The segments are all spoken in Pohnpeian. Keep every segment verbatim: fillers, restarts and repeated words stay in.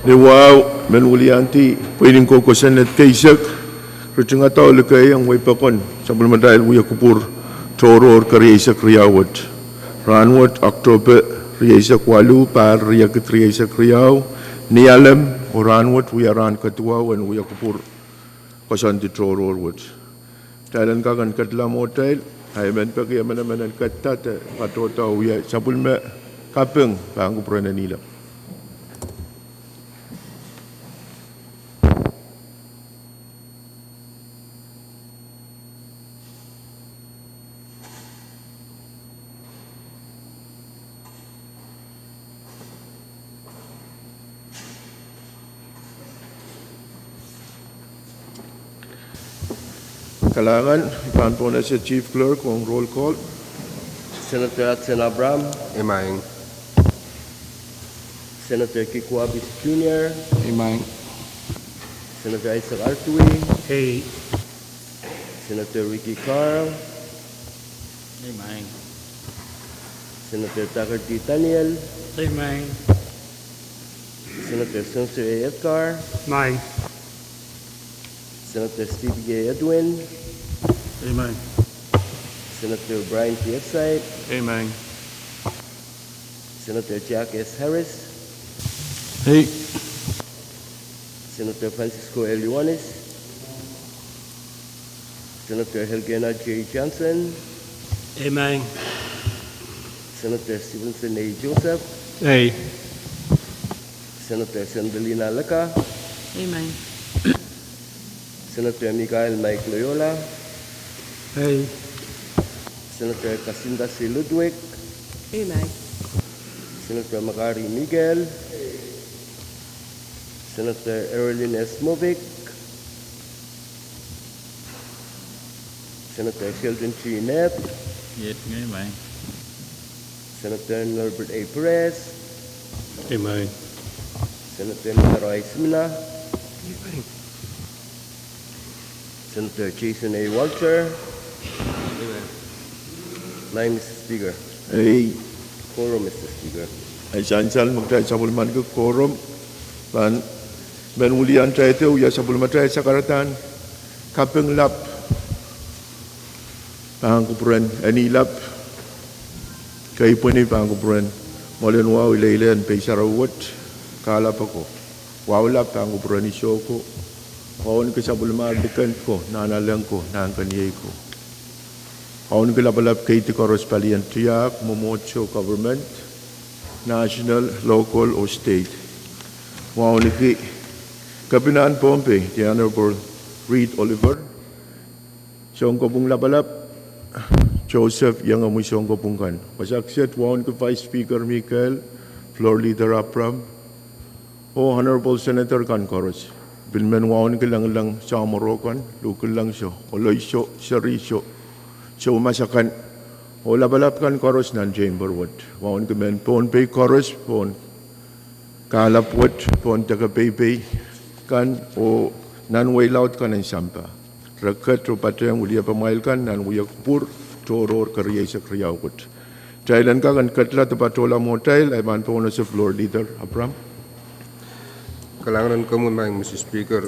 Ni wahu, men wiliandi pweinen kou kosonned keisek, ritingada oh likeiong wehi pokon sapwellimatail wia kupwur tohrohr kerieisek riau wet. Rahnwet, Oktohpe rieisek waluh, pahr riekid rieisek riau, Nialem, oh rahnwet wia rahn kaduwau en wia kupwur koasoandi tohrohr wet. Kitail en kak en ketla mwohtail, ahi men peki emenemen en ketda de patohda oh wia sapwellime kaping pahn kupwuren Enilap. Kalahngan, I pahn pwonehse Chief Clerk ong roll call. Senator Hudson Abraham. Imaing. Senator Kikuwa Bisi Junior. Imaing. Senator Isaac Artui. Ei. Senator Ricky Carl. Imaing. Senator Tucker D. Daniel. Imaing. Senator Spencer A. Edgar. Imaing. Senator Steve K. Edwin. Imaing. Senator Brian T. Exide. Imaing. Senator Jack S. Harris. Ei. Senator Francisco L. Ioanis. Senator Elkena J. Johnson. Imaing. Senator Stevenson A. Joseph. Ei. Senator Sandalina Leka. Imaing. Senator Michael Mike Loyola. Ei. Senator Kasinda C. Ludwig. Imaing. Senator Makari Miguel. Senator Erlin S. Moffitt. Senator Sheldon G. Neb. Iet ngehi, imaing. Senator Norbert A. Perez. Imaing. Senator Mika Roy Simina. Imaing. Senator Jason A. Walter. Imaing. Imaing, Mister Speaker. Ei. Quorum, Mister Speaker. Ei, sansal me kitail sapwellimaniki quorum. Pahn men wiliandi wia sapwellimatail sakaradahn kaping lap pahn kupwuren Enilap, keipweni pahn kupwuren Mwoalen Wahu Ileile en Pei Sarawi wet, kahlap ako, wahu lap pahn kupwuren Iso ko, wauneki sapwellimar liken ko, nahnalek ko, nahnkeniei ko. Wauneki lapalap keidi koaros, palien tiahk, mwomwohdiso, government, national, local oh state. Wauneki Kepinahn Pohnpei, the Honorable Reed Oliver, sounkopwung lapalap, Joseph Iengemwi, sounkopwung kan. Wasa kiset wauneki Vice Speaker Mikel, Floor Leader Abram, oh Honorable Senator kan koaros. Pil men wauneki lengileng samworo kan, luhkilengso, koloiso, seriso, soumas akan, oh lapalap kan koaros nan chamber wet. Wauneki mehn Pohnpei koaros pohn kahlap wet, pohn deke peipei kan oh nan wehi laud kan en sampah. Re ket oh patehng wiliepamwail kan nan wia kupwur tohrohr kerieisek riau wet. Kitail en kak en ketla de patohla mwohtail, I pahn pwonehse Floor Leader Abram. Kalahngan en komwi, Mister Speaker.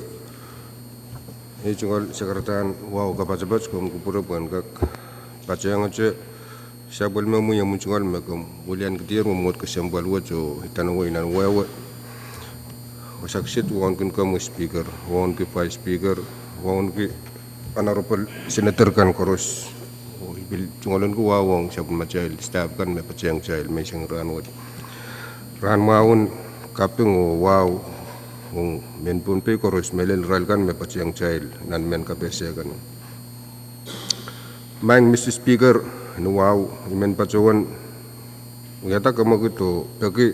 Ei, tungoal sakaradahn wahu kapasapat komw kupwure pwehn kak patehngete sapwellime mie mwo tungoal me komw wiliandier mwomwohd kesempwal wet oh idanawei nan wehwe. Wasa kiset wauneki komwi Speaker, wauneki Vice Speaker, wauneki Honorable Senator kan koaros. Oh I pil tungoal en kak wahu ong sapwellimatail staff kan me patehng kitail menseng rahn wet. Rahn mwahu en kaping oh wahu ong mehn Pohnpei koaros, mehlel irail kan me patehng kitail nan mehn kapehse kan. Maing Mister Speaker, ni wahu I men patohwan wiahda kemwekid oh peki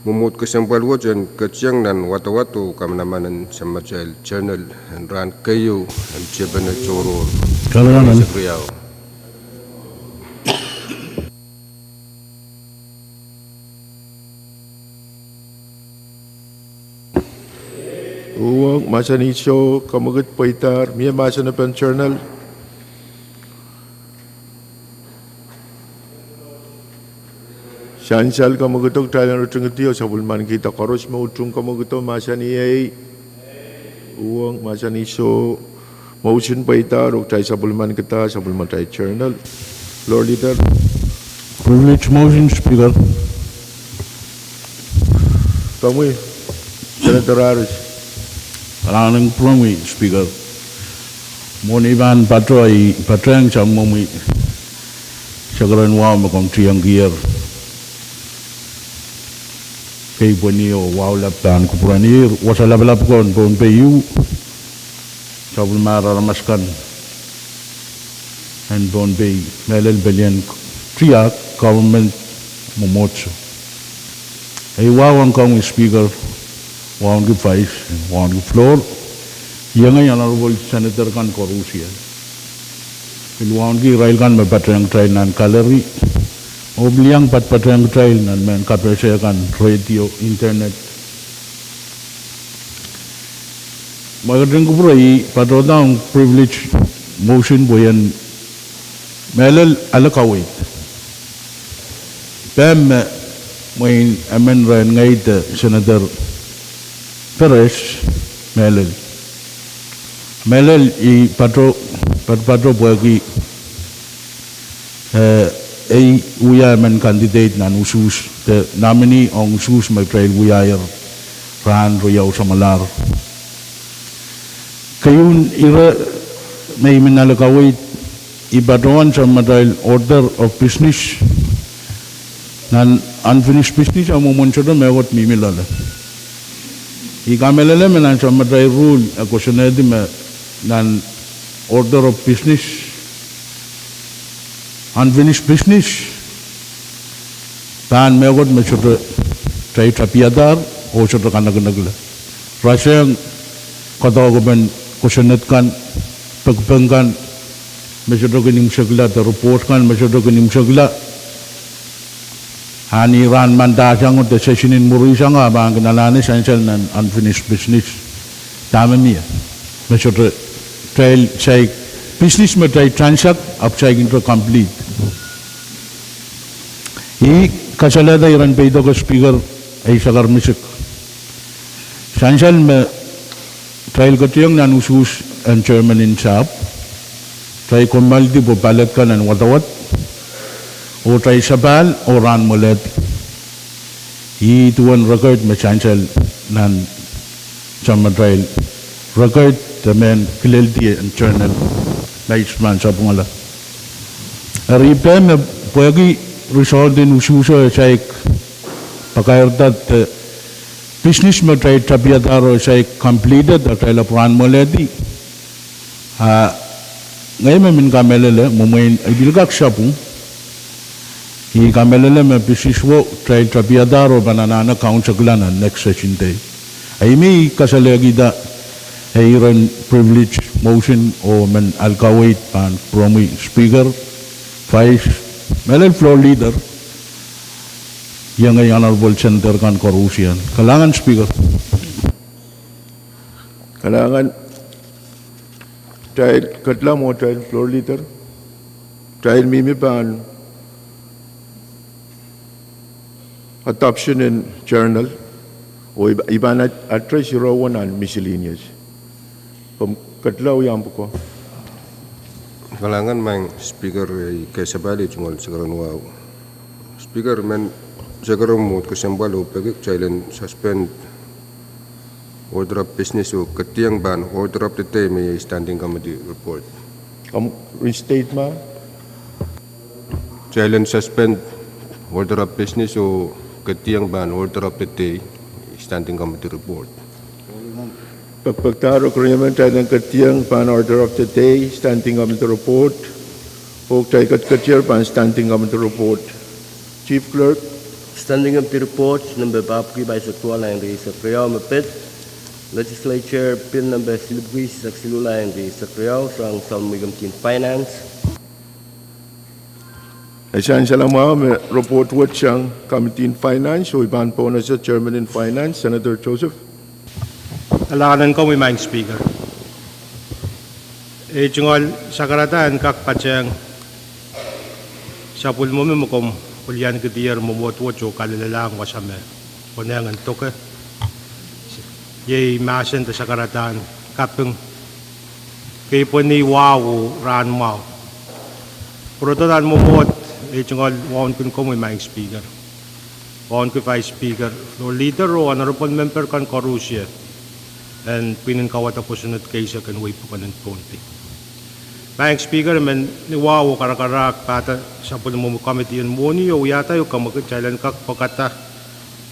mwomwohd kesempwal wet en ketieng nan wadawad oh kamanaman en samatail journal en rahn keieu en Tepene tohrohr. Kalahngan. Uhwong, mahsanih soh, kemwekid pweidahr, mie mahsenepen journal. Sansal kamwekid oh kitail en ritingidi oh sapwellimanikihda koaros me utung kamwekid oh mahsanih ei. Uhwong mahsanih soh. Motion pweida oh kitail sapwellimanikihda sapwellimatail journal. Floor Leader. Privilege motion, Speaker. Komwi, Senator Harris. Kalahngan en kupwuromwi, Speaker. Mwohn ei pahn patohwan patehng samwomwi sakaradahn wahu me komw tiengkier. Kei pweni oh wahu lap pahn kupwuren ihr, wasa lapalap ko en Pohnpei ieu, sapwellimar aramas kan en Pohnpei, mehlel pelien tiahk, government, mwomwohdiso. Ei wahu ong komwi Speaker, wauneki Vice, wauneki floor, iengei Honorable Senator kan koarusie. Pil wauneki irail kan me patehng kitail nan gallery, oh pil iang patpatehng kitail nan mehn kapehse kan, radio, internet. Mwein ketin kupwure, I patohda ong privilege motion pwe I en mehlel ale kaweid. Pehm me mwein emen rehn ngehi de Senator Perez, mehlel. Mehlel I pato, patopato pwehki, eh, ei wia emen candidate nan usuhs, de nominee ong usuhs me kitail wiahier rahn riau samwalahr. Keieun ire me I men ale kaweid, I patohwan samatail order of business. Nan unfinished business a mwomwen sohte mehkot mihmi loale. I kamehlele me nan samatail rule e koasoanehdi me nan order of business, unfinished business pahn mehkot me sohte kitail tapiadahr oh sohte kanakinekla. Rasehng koadoahkepen kosonned kan, pekipek kan, me sohte kin imwisekla, de report kan me sohte kin imwisekla. A ni rahn mandahsang de session en mwurin sang a pahn kin anahne sansal nan unfinished business. Dahme mie? Me sohte kitail saik, business me kitail transact ahpw saikinte complete. I kasalehda iren peido ko Speaker, ei sakar misik. Sansal me kitail ketieng nan usuhs en chairman en sahpw, kitail kommoaldi pwe ballot kan en wadawad, oh kitail sapahl oh rahn mweledi. Ih duwen record me sansal nan samatail record de mehn kileldi en journal, ma I pahn sapwungala. Eri pehm me pwehki result en usuhso e saik pakairda de business me kitail tapiadahro e saik completed, a kitail ahpw rahn mweledi. A ngehi me I men kamehlele, mwomwen I pil kak sapwung, I kamehlele me business wo kitail tapiadahro pahn anahne kaunsekla nan next session dei. A I men kasalehkihda ei iren privilege motion oh men ale kaweid pahn kupwuromwi Speaker, Vice, mehlel floor leader, iengei Honorable Senator kan koarusie. Kalahngan Speaker. Kalahngan. Kitail ketilong mwo kitail floor leader. Kitail mihmi pahn adoption en journal, oh I pahn address ire nan miscellaneous. Komw ketilong iang pwuko. Kalahngan Madam Speaker, I kasapahl, I tungoal sakaradahn wahu. Speaker, men sakaradahn mwo kesempwal oh peki kitail en suspend order of business oh ketieng pahn order of the day me iei standing committee report. Komw restate ma? Kitail en suspend order of business oh ketieng pahn order of the day, standing committee report. Pekpekdahr agreement, kitail en ketieng pahn order of the day, standing committee report, oh kitail ketiketier pahn standing committee report. Chief Clerk. Standing committee report nempe papwiki pahisek duwau, lain rieisek riau me pid. Legislature bill nempe silipwiki eisek siluh, lain rieisek riau, sang Sounmwi Committee on Finance. E sansal mwahu me report wet sang Committee on Finance, oh I pahn pohnese Chairman en Finance, Senator Joseph. Kalahngan en komwi Madam Speaker. I tungoal sakarada en kak patehng sapwellimomwi me komw Liankidier mwomwohd wet oh kalelehlahng wasa me konehng en doke. Iei mahsen de sakaradahn kaping. Keipweni wahu rahn mwahu. Pwurodo nan mwomwohd, ei tungoal wauneki komwi Madam Speaker, wauneki Vice Speaker, Floor Leader oh Honorable Member kan koaros, en pwihn en kauwada kosonned keisek en wehi pokon en Pohnpei. Madam Speaker, I men wahu oh karakarahk pahda sapwellimomwi committee en mwohni oh wiahda ehu kemwekid kitail en kak pwekada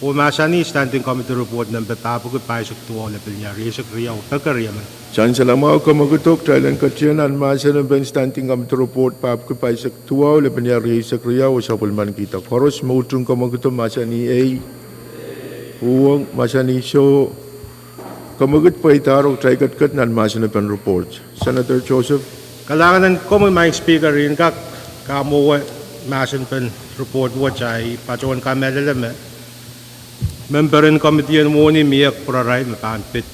oh mahsanih Standing Committee Report nempe papuki pahisek duwau lepel ni rieisek riau, pekeri emen. Sansal mwahu kemwekid oh kitail en ketien nan mahsen en Standing Committee Report papuki pahisek duwau lepel ni rieisek riau oh sapwellimanikihda. Koaros me utung kemwekid mahsanih ei, uhwong, mahsanih soh. Kemwekid pweidahr oh kitail ketiket nan mahsen en report. Senator Joseph. Kalahngan en komwi Madam Speaker, I en kak kamwowe mahsen en report wet, ahi patohwan kamehlele me member en committee en mwohni mie kupwurarail me pahn pid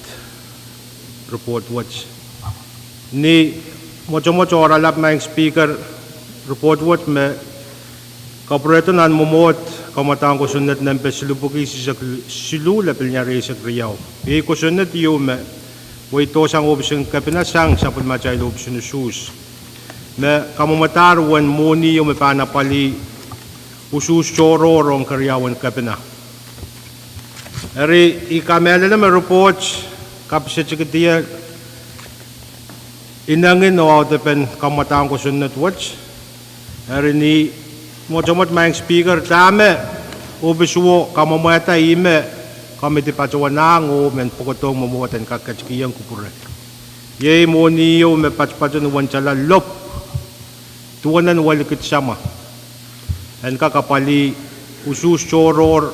report wet. Ni mwotomwot oaralap Madam Speaker, report wet me kapwurehdo nan mwomwohd kamwadahn kosonned nempe silipwuki eisek siluh lepel ni rieisek riau. Iei kosonned ieu me weidohsang ohpis en kepina sang sapwellimatail ohpis en usuhs me kamwomwadahr uwen mwohni ieu me pahn apwalih usuhs tohrohr ong keriaun kepina. Eri I kamehlele me report kapisetikidi inengin oh audepen kamwadahn kosonned wet. Eri ni mwotomwot Madam Speaker, dahme ohpis wo kamwomwada, ihme committee patohwanahng oh men pwukodohng mwomwohd en kak ketikihong kupwure. Iei mwohni ieu me patopato ni uwen tala lop duwen en welikid samwa, en kak apwalih usuhs tohrohr,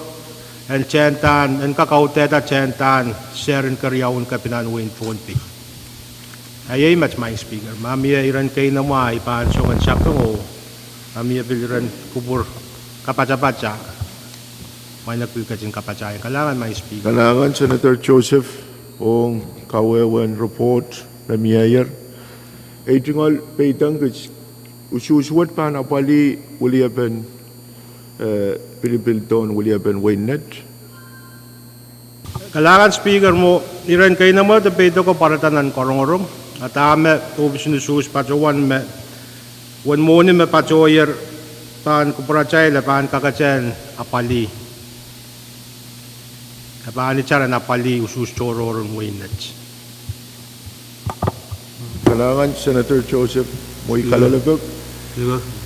en tehnda, en kak audehda tehnda seren keriaun kepina en wehin Pohnpei. Ahi iei met Madam Speaker, ma mie iren keinemwe ahi pahn songen sapeng oh ma mie pil iren kupwur kapatapat, mwainekpil ketin kapatahieng. Kalahngan Madam Speaker. Kalahngan Senator Joseph ong kawehwehn report me mieier. Ei tungoal peidengkit, usuhs wet pahn apwalih weliepen, eh, pilipil dohn weliepen wehin Net. Kalahngan Speaker, mwo iren keinemwe de peideko pwarada nan korongorong, a dahme ohpis en usuhs patohwan me uwen mwohni me patohier pahn kupwuratail e pahn kaketehn apwalih, e pahn itar en apwalih usuhs tohrohr en wehin Net. Kalahngan Senator Joseph, mwein kaloalepek,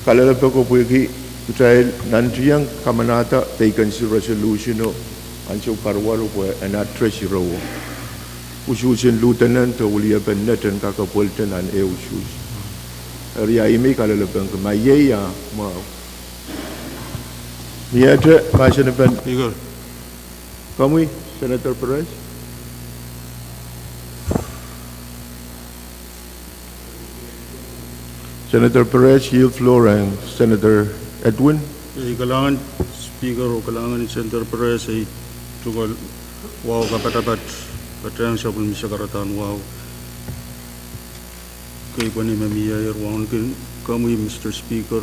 kaloalepek oh pwehki kitail nantiong kamanahda vacancy resolution o ansou pwaruwar pwe en address irowo, usuhsen lieutenant o weliepen Net en kak apwalih nan eh usuhs. Eri ahi mwein kaloalepek, ma iei a mwahu. Miehte mahsen en Speaker. Komwi, Senator Perez. Senator Perez, yield floor rehn Senator Edwin. Ei kalahngan Speaker oh kalahngan Senator Perez, ei tungoal wahu kapatapat patehng sapwellime sakaradahn wahu. Keipweni me mieier, wauneki komwi Mister Speaker,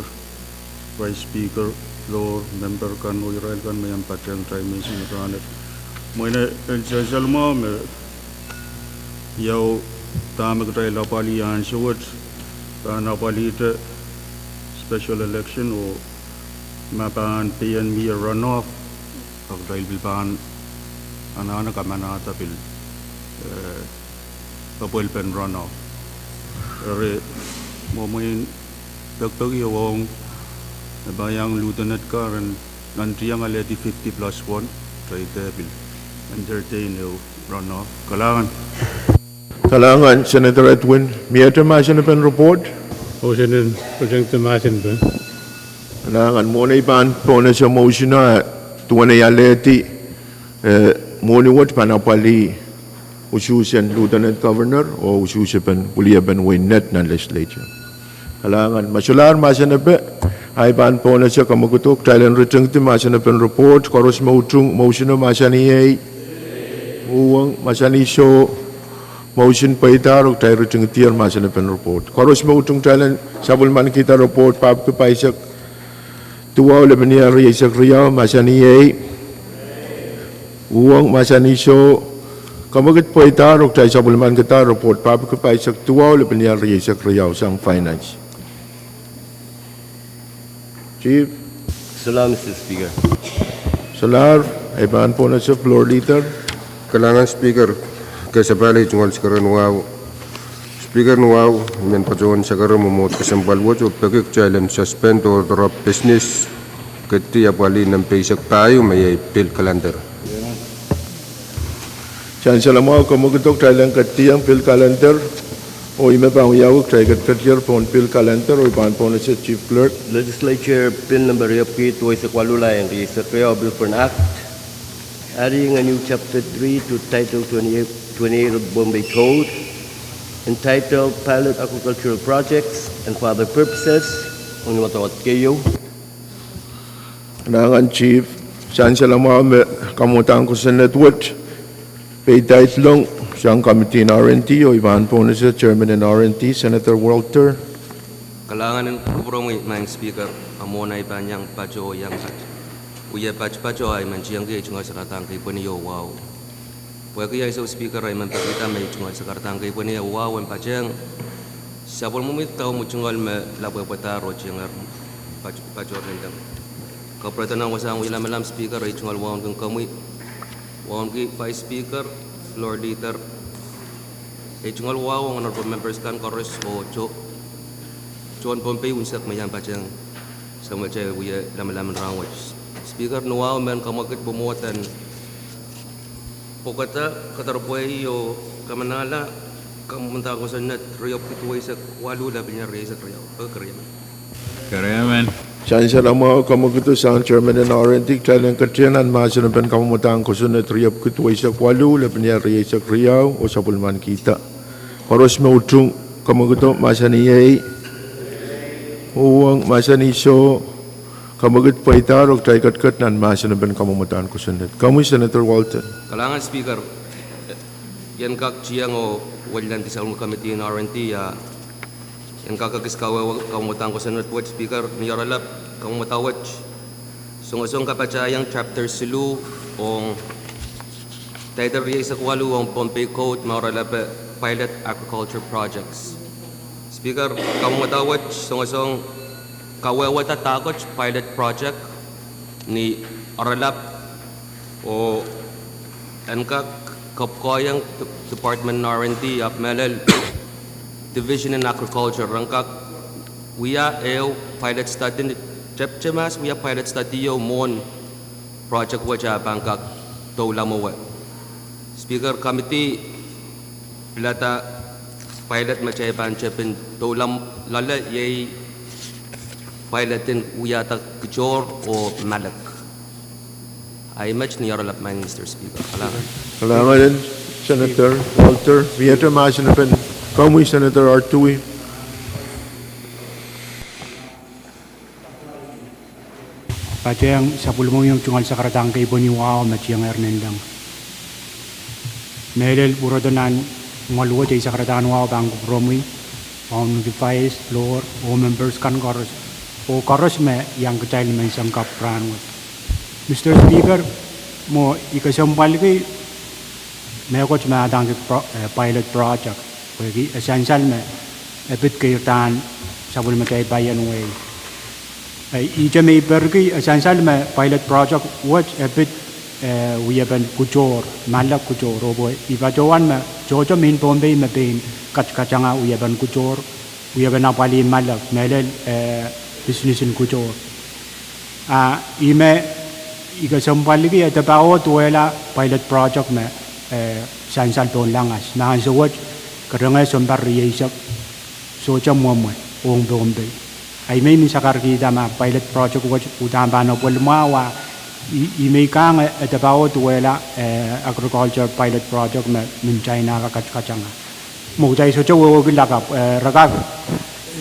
Vice Speaker, Floor, member kan oh irail kan me iang patehng time menseng rahnwet. Mwein en sansal mwahu me iao dahme kitail apwalih ansou wet, pahn apwalihte special election oh ma pahn pein mie runoff, a kitail pil pahn anahne kamanahda pil, eh, apwalih pen runoff. Eri mwomwen pekpeki ong me pahn iang lieutenant kan nantiong alehdi fifty plus one, kitail pil entertain ehu runoff. Kalahngan. Kalahngan Senator Edwin, miehte mahsen en report. Kalahngan, mwohn ei pahn pohnese motion o, duwen ei alehdi, eh, mwohni wet pahn apwalih usuhsen Lieutenant Governor oh usuhsepen weliepen wehin Net nan Legislature. Kalahngan. Ma solahr mahsen en pwe, ahi pahn pohnese kamwakido, kitail en ritingdi mahsen en report. Koaros me utung motion o mahsanih ei, uhwong, mahsanih soh. Motion pweidahr oh kitail ritingdier mahsen en report. Koaros me utung, kitail en sapwellimanikihda report papki pahisek Duwau lepin ier rieisek riau, mahsanih iei. Uhwong, mahsanih soh. Kamwekid pweidahr oh kitail sapwellimankidahr report papki pahisek duwau lepin ier rieisek riau sang finance. Chief. Solahr, Mister Speaker. Solahr, ei pahn pwonese floor leader. Kalahngan Speaker, kesempwal ei tungoal sakaradahn wahu. Speaker, ni wahu, I men patohwan sakaradahn mwomwohd kesempwal wet oh peki kitail en suspend oh drop business, ketidi apwalih nempe eisek pahieu me iei bill calendar. Sansal mwahu, kamwekid, kitail en ketidihong bill calendar, oh ih me pahn wiawi kitail ketiketier pohn bill calendar, oh I pahn pwonese Chief Clerk. Legislature Bill number riepwiki duweisek waluh, lahng rieisek riau, Bill for an Act adding a new chapter three to title twenty-eight, twenty-eight of Pohnpei Code, entitled Pilot Agricultural Projects and for other purposes. Ong ni wadawad keieu. Kalahngan Chief, sansal mwahu me kamwadahn kosonned wet peidahng sang committee en R and D, oh I pahn pwonese Chairman en R and D, Senator Walter. Kalahngan en kupwuromwi, Madam Speaker, a mwohn ei pahn iang patoh iang pat. Wia patopato ei men tiengki ei tungoal sakaradahn kei pweni oh wahu. Pwehki ansou Speaker ei men pekihda me ei tungoal sakaradahn kei pweni oh wahu en patehng sapwellimomwi dau mwutungoal me lapwehpwadahr oh tiengir pat-, patoh rindeng. Kapwuredo nan wasahn wia lamalam Speaker, ei tungoal wauneki komwi, wauneki Vice Speaker, floor leader, ei tungoal wahu ong honorable members kan koaros oh to-, tohn Pohnpei unsek me iang patehng samwalahte wia lamalam en rahn wet. Speaker, ni wahu men kamwekid mwomwohd en pwukada, kadarapwei oh kamanahla kamwadahn kosonned riepwiki duweisek waluh lepin ier rieisek riau. Keriemen. Sansal mwahu, kamwekid sang Chairman en R and D, kitail en ketidihong nan mahsen en pen kamwadahn kosonned riepwiki duweisek waluh lepin ier rieisek riau oh sapwellimankihda. Koaros me utung, kamwekid, mahsanih iei. Uhwong, mahsanih soh. Kamwekid pweidahr oh kitail ketiket nan mahsen en pen kamwadahn kosonned. Komwi Senator Walter. Kalahngan Speaker, I en kak tieng oh welilandi sapwellimomwi committee en R and D, ah, I en kak ekis kawehwe kamwadahn kosonned wet Speaker, ni oaralap kamwadahn wet songosong kapatahieng chapter siluh ong title rieisek waluh ong Pohnpei Code me oaralape Pilot Agriculture Projects. Speaker, kamwadahn wet songosong kawehwehda dahkot pilot project ni oaralap oh en kak kapwukoahieng de-, Department en R and D ahpw mehlel Division en Agriculture ren kak wia ehu pilot study ni tepte mahs wia pilot study ieu mwohn project wet ah pahn kak doula mwowe. Speaker, committee pilada pilot me kitail pahn tepin doula loale iei pilot en wiahda kitohr oh malek. Ahi met ni oaralap, Madam Speaker. Kalahngan. Kalahngan Senator Walter. Miehte mahsen en pen komwi Senator Artui. Patehng sapwellimomwi ong tungoal sakaradahn kei pweni wahu me tiengehr nanleng. Mehlel pwurodo nan mwoahl wet ei sakaradahn wahu pahn kupwuromwi, wauneki vice, floor, oh members kan koaros, oh koaros me iang kitail menseng kapw rahn wet. Mister Speaker, mwo I kesempwalki mehkot me adaneki pro-, eh, pilot project, pwehki e sansal me e pid keirdahn sapwellimatail paian wehi. Eh, ihte me I perki e sansal me pilot project wet e pid, eh, wiepen kitohr, malek kitohr, oh pwe I patohwan me tohto mehn Pohnpei me pein katkatanga wiepen kitohr, wiepen apwalih malek, mehlel, eh, pisinisin kitohr. Ah, ih me I kesempwalki e depe duwehla pilot project me, eh, sansal pohn Langas, me ansou wet kerenge sounpar rieisek sohte mwomwe ong Pohnpei. Ahi me I men sakarkihda ma pilot project wet uhdahn pahn epwel mwahu, ah, ih, ih me I kang e depe duwehla, eh, agriculture pilot project me mehn China kak katkatanga. Mwo kitail sohte wehwehki lakapw, eh, re kak,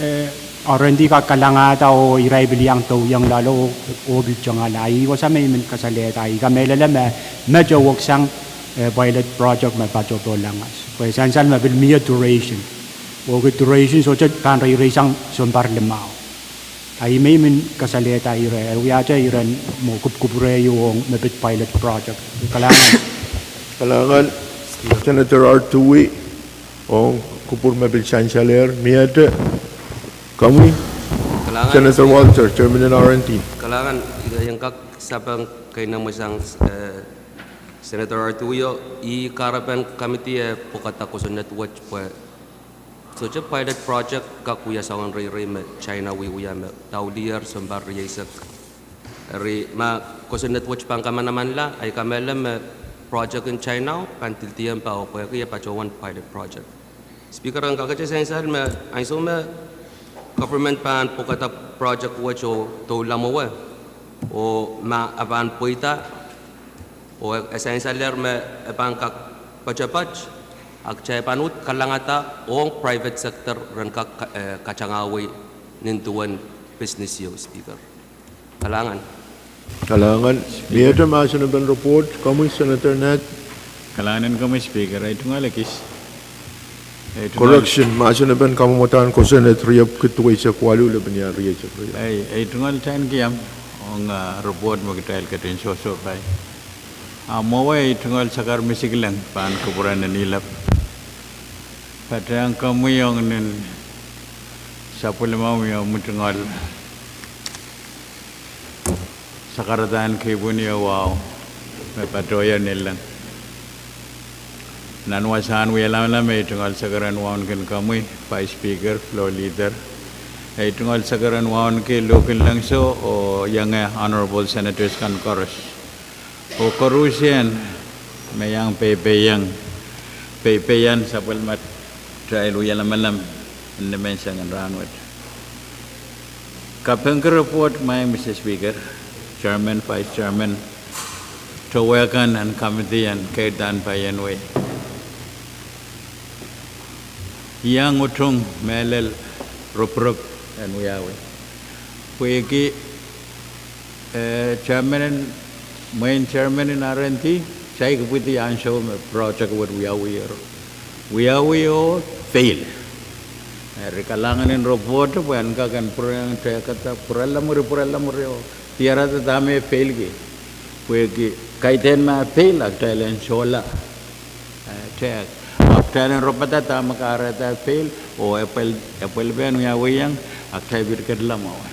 eh, R and D kak kalangada oh irail pil iang dohieng loale oh, oh pil tengala. Ih wasa me I men kasalehda, I kamehlele me, met e weksang, eh, pilot project me patoh pohn Langas, pwe sansal me pil mie duration. Oh ki duration sohte pahn reireisang sounpar limau. A I men men kasalehda ire, e wiahte iren mwo kupwukupwure ieu ong me pid pilot project. Kalahngan. Kalahngan, Senator Artui, ong kupwur me pil sansalehr, miehte, komwi, Kalahngan. Senator Walter, Chairman en R and D. Kalahngan, I kak sapeng keinemwe sang, eh, Senator Artuio, ih kahrepen committee e pwukada kosonned wet pwe sohte pilot project kak wia soangen reirei me China wiewia me daulier sounpar rieisek. Eri ma kosonned wet pahn kamanamanla, I kamehlele me project en China pahn dildien pao pwehki e patohwan pilot project. Speaker, en kakete sansal me ansou me government pahn pwukada project wet oh doula mwowe, oh ma e pahn pweida, oh e sansalehr me e pahn kak poatopoat, a kitail pahn uhd kalangada ong private sector ren kak, eh, katangahwei nin duwen business ieu, Speaker. Kalahngan. Kalahngan. Miehte mahsen en report, komwi Senator Nat. Kalahngan en komwi Speaker, ei tungoal ekis. Correction, mahsen en kamwadahn kosonned riepwiki duweisek waluh lepin iar rieisek riau. Ei, ei tungoal tankiam ong, ah, report me kitail ketin sohsohpai. A mwowe ei tungoal sakar misikleng pahn kupwuren en ilep. Patehng komwi ong nin sapwellimomwi oh mwutungoal sakaradahn kihpwin ieu wahu me patohier nilleng. Nan wasahn wialamalem ei tungoal sakar en wauneki komwi, Vice Speaker, Floor Leader. Ei tungoal sakar en wauneki luhk en lengso oh ienge Honorable Senators kan koaros. Oh koarusie me iang peipeiong, peipeiong sapwellimatail wialamalem en nimenseng en rahnwet. Kapingki report mwaing Mister Speaker, Chairman, Vice Chairman, towe kan en committee en keirdahn paienwei. Iang utung mehlel ropirop en wiawi. Pwehki, eh, chairman en, mwein chairman en R and D, saik ipwidi ansou me project wet wiawi ero. Wiawi oh fail. Eri kalahngan en report pwe en kak en pwurehng tehkada pwurala mwuri, pwurala mwuri oh diarada dahme failki. Pwehki kaidehn ma fail a kitail en sohla. Eh, tehk. A kitail en ropada dahme kahrehda fail, oh epwel, epwelpen wiawiong, a kitail pil ketla mwowe.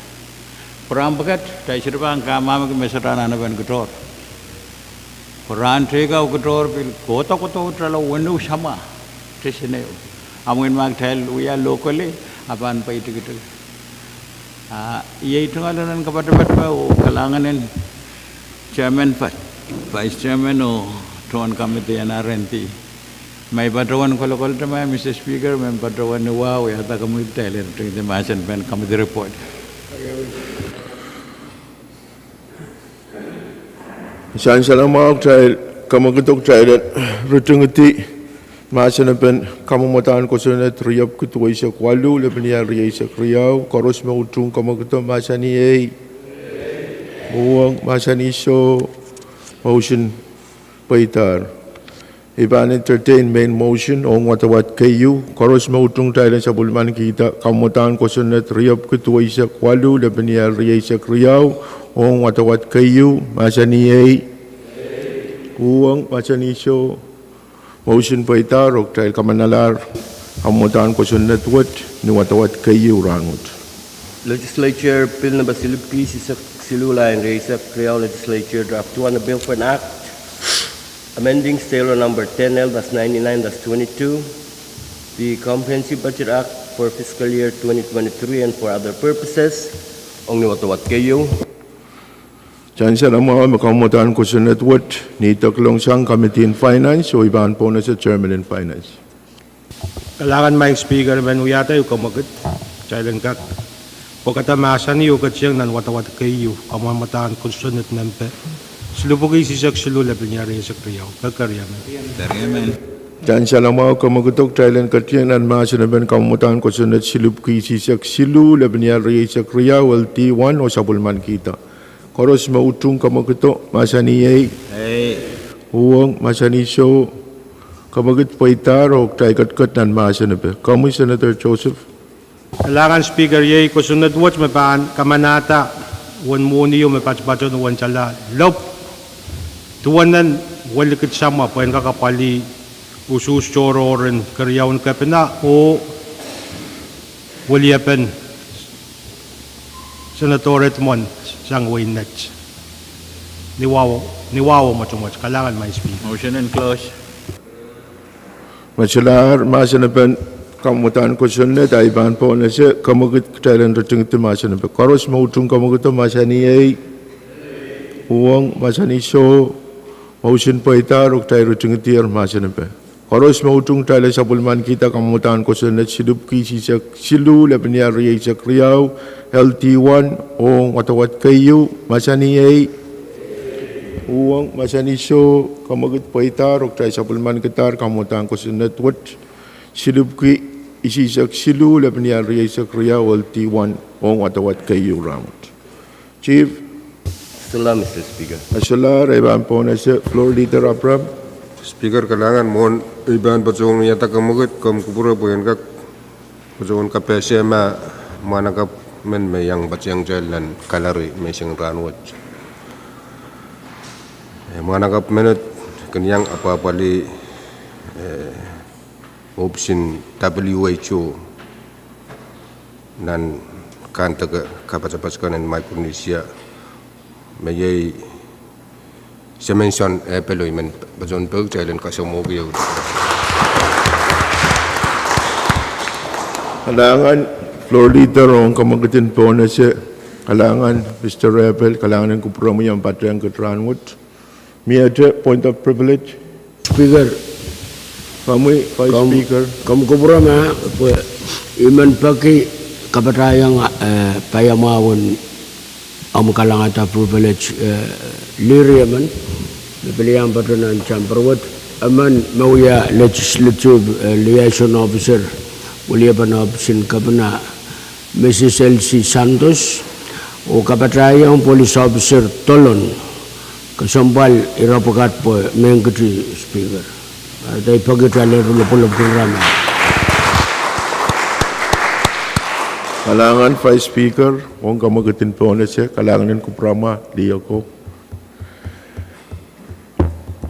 Pwe rahn pwukat, kitail sohte pahn kamwahmwki me sohte anahnepen kitohr. Pwe rahn teiko kitohr pil kohdo kohdo tala weneu samwa, tesen ehu. A mwein ma kitail wia locally, a pahn pei tikitik. A, iei tungoal inen kapatapat pwe oh kalahngan en Chairman, Vice Chairman oh tohn committee en R and D. Ma I patohwan kolokolte ma Mister Speaker, me patohwan ni wahu, I ahda komwi kitail en tingdi mahsen pen committee report. Sansal mwahu, kitail kamwakido kitail en ritingidi mahsen pen kamwadahn kosonned riepwiki duweisek waluh lepin iar rieisek riau, koaros me utung kamwakido mahsanih ei. Uhwong mahsanih soh. Motion pweidahr. I pahn entertain main motion ong wadawad keieu, koaros me utung kitail en sapwellimanikihda kamwadahn kosonned riepwiki duweisek waluh lepin iar rieisek riau, ong wadawad keieu, mahsanih ei. Uhwong mahsanih soh. Motion pweidahr oh kitail kamanalahr kamwadahn kosonned wet ni wadawad keieu rahnwet. Legislature Bill number silipwiki isisek siluh, lain rieisek riau, Legislature Draft two hundred Bill for an Act amending State Law number ten L dash ninety-nine dash twenty-two, the Comprehensive Budget Act for fiscal year twenty twenty-three and for other purposes, ong ni wadawad keieu. Sansal mwahu me kamwadahn kosonned wet, ni dok long sang Committee en Finance, oh I pahn pohnese Chairman en Finance. Kalahngan maing Speaker, men wiahda ehu kamwakid, kitail en kak pwekada mahsanih oh ketieng nan wadawad keieu, kamwadahn kosonned nempe silipwiki isisek siluh lepin iar rieisek riau, pekeriamen. Sansal mwahu, kamwakido kitail en ketieng nan mahsen pen kamwadahn kosonned silipwiki isisek siluh lepin iar rieisek riau, L D one, oh sapwellimanikihda. Koaros me utung kamwakido, mahsanih ei. Uhwong, mahsanih soh. Kamwakid pweidahr oh kitail ketiket nan mahsen pen. Komwi Senator Joseph. Kalahngan Speaker, iei kosonned wet me pahn kamanahda uwen mwohni o me patopatohn uwen tala lop duwen en welikid samwa pwehn kak apwalih usuhs tohrohr en keriaun kepina oh weliepen Senator Edmund sang wehin Net. Ni wahu, ni wahu mwotomwot. Kalahngan, Madam Speaker. Motion and close. Me solahr mahsen en pahn kamwadahn kosonned, ahi pahn pohnese, kamwekid kitail en ritingidi mahsen en pahn. Koaros me utung kamwekido mahsanih ei. Uhwong mahsanih soh. Motion pweidahr oh kitail ritingidier mahsen en pahn. Koaros me utung kitail en sapwellimanikihda kamwadahn kosonned silipwki isihsek siluh lepin riau rieisek riau, L D one, ong wadawad keieu, mahsanih ei. Uhwong mahsanih soh, kamwekid pweidahr oh kitail sapwellimanikidahr kamwadahn kosonned wet silipwki isihsek siluh lepin riau rieisek riau, L D one, ong wadawad keieu rahnwet. Chief. Solahr, Mister Speaker. Solahr, ahi pahn pohnese, Floor Leader Abraham. Speaker, kalahngan, mwohn ei pahn patohwan wiahda kamwekid, komw kupwure pwe en kak patohwan kapehse ma mwahnakapw men me iang patehng kitail nan gallery menseng rahnwet. Eh, mwahnakapw menet kin iang apwapwalih, eh, ohpis en W H O nan kandeke kapatapat kan en Micronesia, me iei Semenson Epelo, I men patohwan peki kitail en kasamwohki ehu. Kalahngan Floor Leader ong kamwekid en pohnese, kalahngan Mister Epel, kalahngan en kupwuromwi omw patehng kit rahnwet. Miehte point of privilege. Speaker. Komwi Vice Speaker. Komw kupwure ma pwe I men peki kapatahiong, eh, paiamwahu en omw kalangada privilege, eh, liri emen me pil iang patohwan nan chamber wet, emen me wia Legislative, eh, Liaison Officer, weliepen ohpis en kepina, Mrs Elsie Santos, oh kapatahiong Police Officer Tolon, kesempwal ire pwukat pwe mehkot, Speaker. Eri I peki kitail en lopwolopwkin rehmw. Kalahngan Vice Speaker, ong kamwekid en pohnese, kalahngan en kupwuromwa lihoko.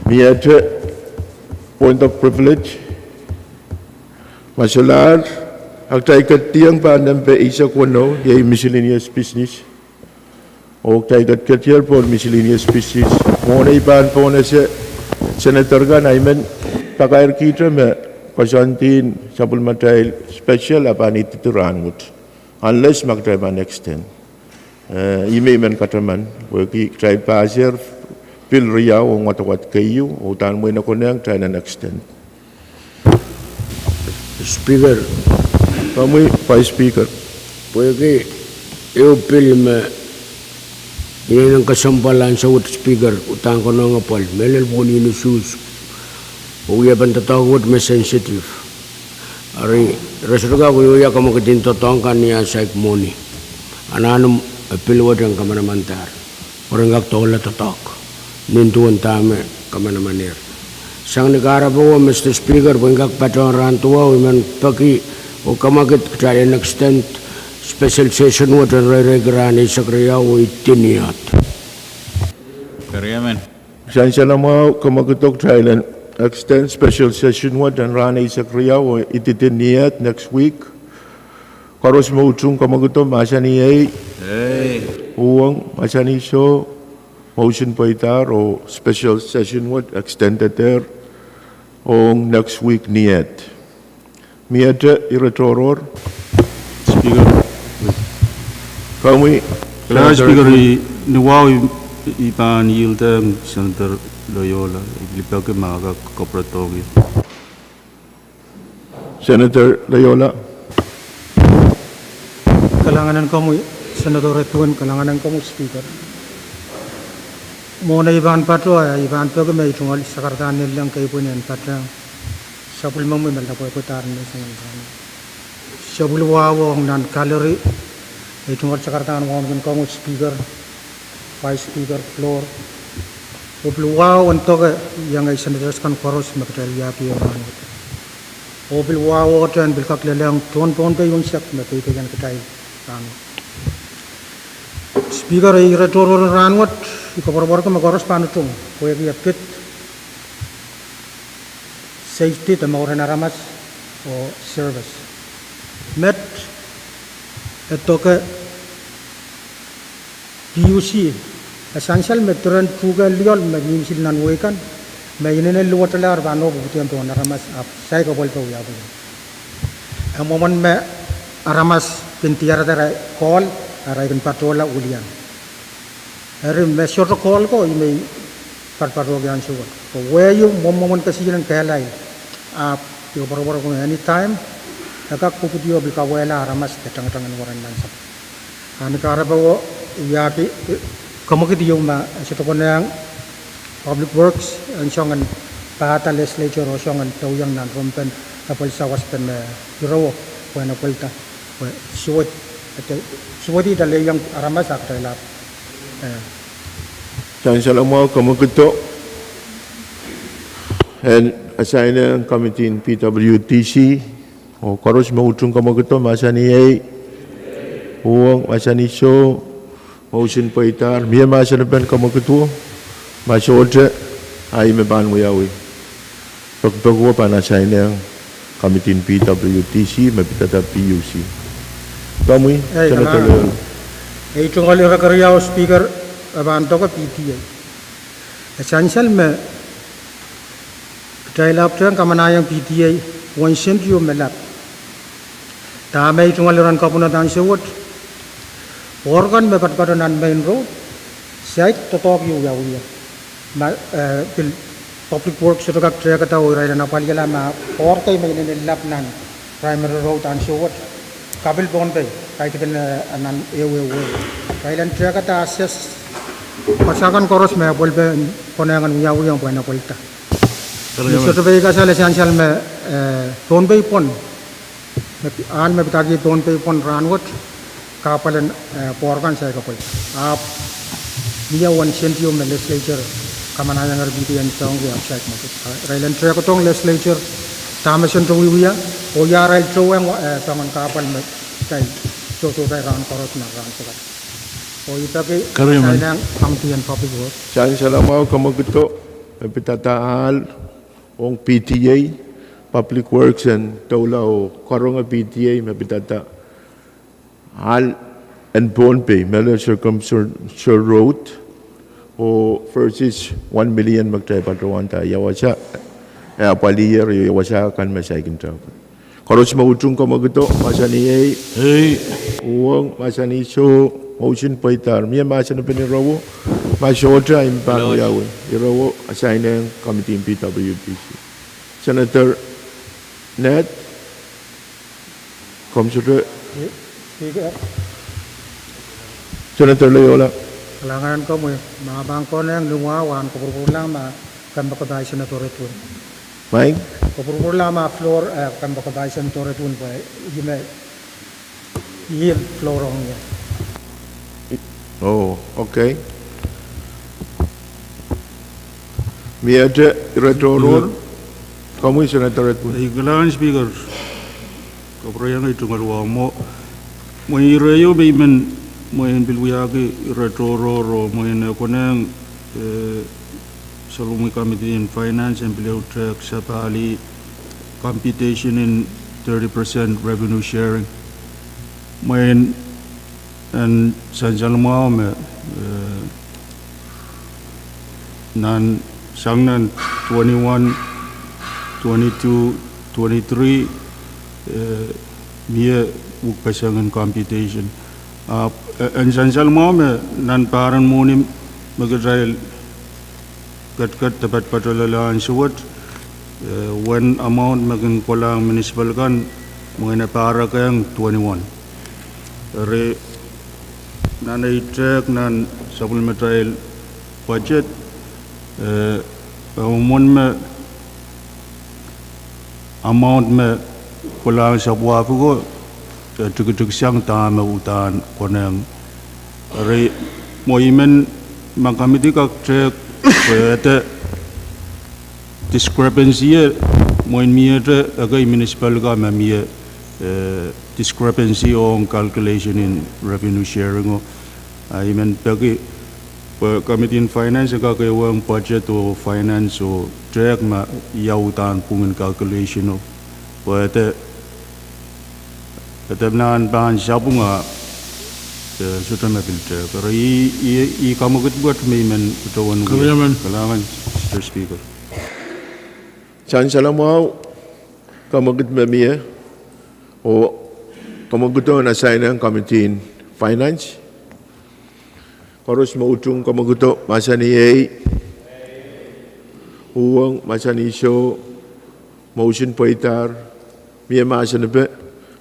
Miehte point of privilege. Ma solahr, ah kitail ketieng pahn nempe eisek weneu, iei miscellaneous business. Oh kitail ketiketier pohn miscellaneous business. Mwohn ei pahn pohnese, Senator kan ahi men pakairkihte me koasoandi sapwellimatail special ah pahn ididi rahnwet. Unless ma kitail pahn extend. Eh, ihme I men kataman, pwehki kitail pasier pil riau ong wadawad keieu, oh udahn mwein e konehng kitail en extend. Speaker. Komwi Vice Speaker. Pwehki ehu pil me I inenen kesempwal ansou wet Speaker, udahn konehng apwal, mehlel pwon en usuhs, oh wiepen doadoahk wet me sensitive. Eri, re sohte kak wia kamwekid en doadoahk kan ni ah saik mwohni. Anahne, eh, pil wet en kamanamandahr. Pwe ren kak doula doadoahk nin duwen dahme kamanamanehr. Sang ni kahrepe wet, Mister Speaker, pwe en kak patohwan rahn duwau, I men peki oh kamwekid kitail en extend special session wet en reireiki rahn eisek riau oh iti ni ahd. Sansalamwahu, kamwekido kitail en extend special session wet en rahn eisek riau oh iti ni ahd, next week. Koaros me utung kamwekido mahsanih ei. Uhwong mahsanih soh. Motion pweidahr oh special session wet extended er ong next week ni ahd. Miehte ire tohrohr? Speaker. Komwi Speaker, ni wahu I pahn yield ehng Senator Loyola, I pil peki ma e kak kapwuredohng ie. Senator Loyola. Kalahngan en komwi Senator Edwin, kalahngan en komwi Speaker. Mwohn ei pahn patohwan, I pahn peki me I tungoal sakardahn lelehng kei pwihn en patehng sapwellimomwi me lapwehpweidahr me sangin pahn sapwelliwahu ong nan gallery. I tungoal sakardahn wauneki komwi Speaker, Vice Speaker, Floor, oh pil wahu en doke iengei Senators kan koaros me kitail wiahki rahn wet. Oh pil wahu wehwehn pil kak lelehng tohn Pohnpei unsek me peipeian kitail. Speaker, ei ire tohrohr en rahnwet, I koapworopworki me koaros pahn utung pwehki e pid safety de mouren aramas oh service. Met e doke PUC, e sansal me diren tuhke lioal me mihmi sili nan wehi kan, me inenen luwetalahr pahn oh pwupwudiong pohn aramas ahpw saik apwalih pwe wiawi. E mwomwen me aramas kin diarada arail kohl, arail kin patohla wilian. Eri me sohte kohl ko, I men patpatohki ansou wet. Pwe wehi mwomwen kesilen kehlail, ahpw I koapworopworki me anytime e kak pwupwudi oh pil kawehla aramas de tangatang en weren nan sahpw. A ni kahrepe wo, I ahki, eh, kamwekid ieu ma e sohte konehng Public Works en songen pahda legislature oh songen dohieng nan rompin apwalih sawaspene irowo, pwehn apwalihda, pwe suwed, suwedihda lehieng aramas a kitail ahpw, eh. Sansal mwahu, kamwekid. En assigneng committee en PWDC, oh koaros me utung kamwekid, mahsanih ei. Uhwong, mahsanih soh. Mour en pweidahr, mie mahsen en pen kamwekid? Ma sohte, ahi me pahn wiawi. Pekipeki pahn assigneng committee en PWDC me pidada PUC. Komwi, Senator Leola. Ei tungoal ire keriau, Speaker, e pahn doke PTA. E sansal me kitail ahpwtehn kamanahieng PTA uwen sent ieu me lap. Dahme ei tungoal iren kapwunod ansou wet, pwour kan me patopato nan main road, saik doadoahk ieu wiawi. Ma, eh, pil Public Works sohte kak tehkada oh irail en apwalihala ma pwour kei me inenen lap nan primary road ansou wet, kapil Pohnpei, kaidehkin, eh, nan ehuehu wehi. Irail en tehkada assess, pwe sakan koaros me apwalih pahn konehng en wiawi pwehn apwalihda. Ni sohte peikasal, e sansal me, eh, Pohnpei pwon, me pi-, ahl me pidaki Pohnpei pwon rahnwet, kahpwal en, eh, pwour kan saik apwalih. Ahpw mie uwen sent ieu me legislature kamanahiengehr PTA en soahng ieu ahpw saik mwekid. Irail en tehkedohng legislature dahme sent wiewia, oh ia irail towehng, eh, soangen kahpwal me kitail tohtohda rahn koaros nan rahn pwukat. Oh I peki assigneng committee en Public Works. Sansal mwahu, kamwekid. Me pidada ahl ong PTA, Public Works en doula oh karonge PTA me pidada ahl en Pohnpei, Miller Circumferential Road, oh versus one million me kitail patohwanda, ia wasa e apwaliher, ia wasa kan me saikinte. Koaros me utung kamwekid, mahsanih ei. Uhwong, mahsanih soh. Mour en pweidahr, mie mahsen en pen irowo? Ma sohte, ahi me pahn wiawi. Irowo assigneng committee en PWDC. Senator Ned, komw sohte? Senator Leola. Kalahngan en komwi, ma pahn konehng ni wahu, en kopwurupwurla ma kompoakepahi Senator Edwin. Mike? Kopwurupwurla ma floor, eh, kompoakepahi Senator Edwin pwe ih me, ih floor ong ie. Oh, okay. Miehte ire tohrohr, komwi Senator Edwin. Ei, kalahngan Speaker. Kapwureiong ei tungoal wahu mwo. Mwein ire ieu me I men, mwein pil wiahki ire tohrohr oh mwein e konehng, eh, Salomon Committee en Finance en pil ehu tehk sapahl computation en thirty percent revenue sharing. Mwein en sansal mwahu me, eh, nan, sang nan twenty-one, twenty-two, twenty-three, eh, mie wukpeseng en computation. Ah, eh, en sansal mwahu me nan pahr en mwohni me kitail ketiket de patpatohlahng ansou wet, eh, uwen amount me kin kolahng municipal kan, mwein e pahrekehng twenty-one. Eri nan ei tehk nan supplemental budget, eh, e mwomwen me amount me kolahng sapwahpwuko, eh, tikitik sang dahme uhdahn konehng. Eri mwo I men ma committee kak tehk, pwe ede discrepancy e Mwein miehte ekei municipal ka me mie, eh, discrepancy ong calculation en revenue sharing o. Ah, I men peki, pwe Committee en Finance kak ehuong budget o finance o tehk ma ia uhdahn pwungen calculation o. Pwe ede, ede nan pahn sapwung a, eh, sohte me pil tehk. Eri ih, ih, ih kamwekid wet me I men patohwan wia. Kalahngan, Mister Speaker. Sansal mwahu, kamwekid me mie, oh kamwekid o en asainehng Committee en Finance. Koaros me utung kamwekid o, mahsanih ei. Uhwong, mahsanih soh. Motion pweidahr. Mie mahsen epe.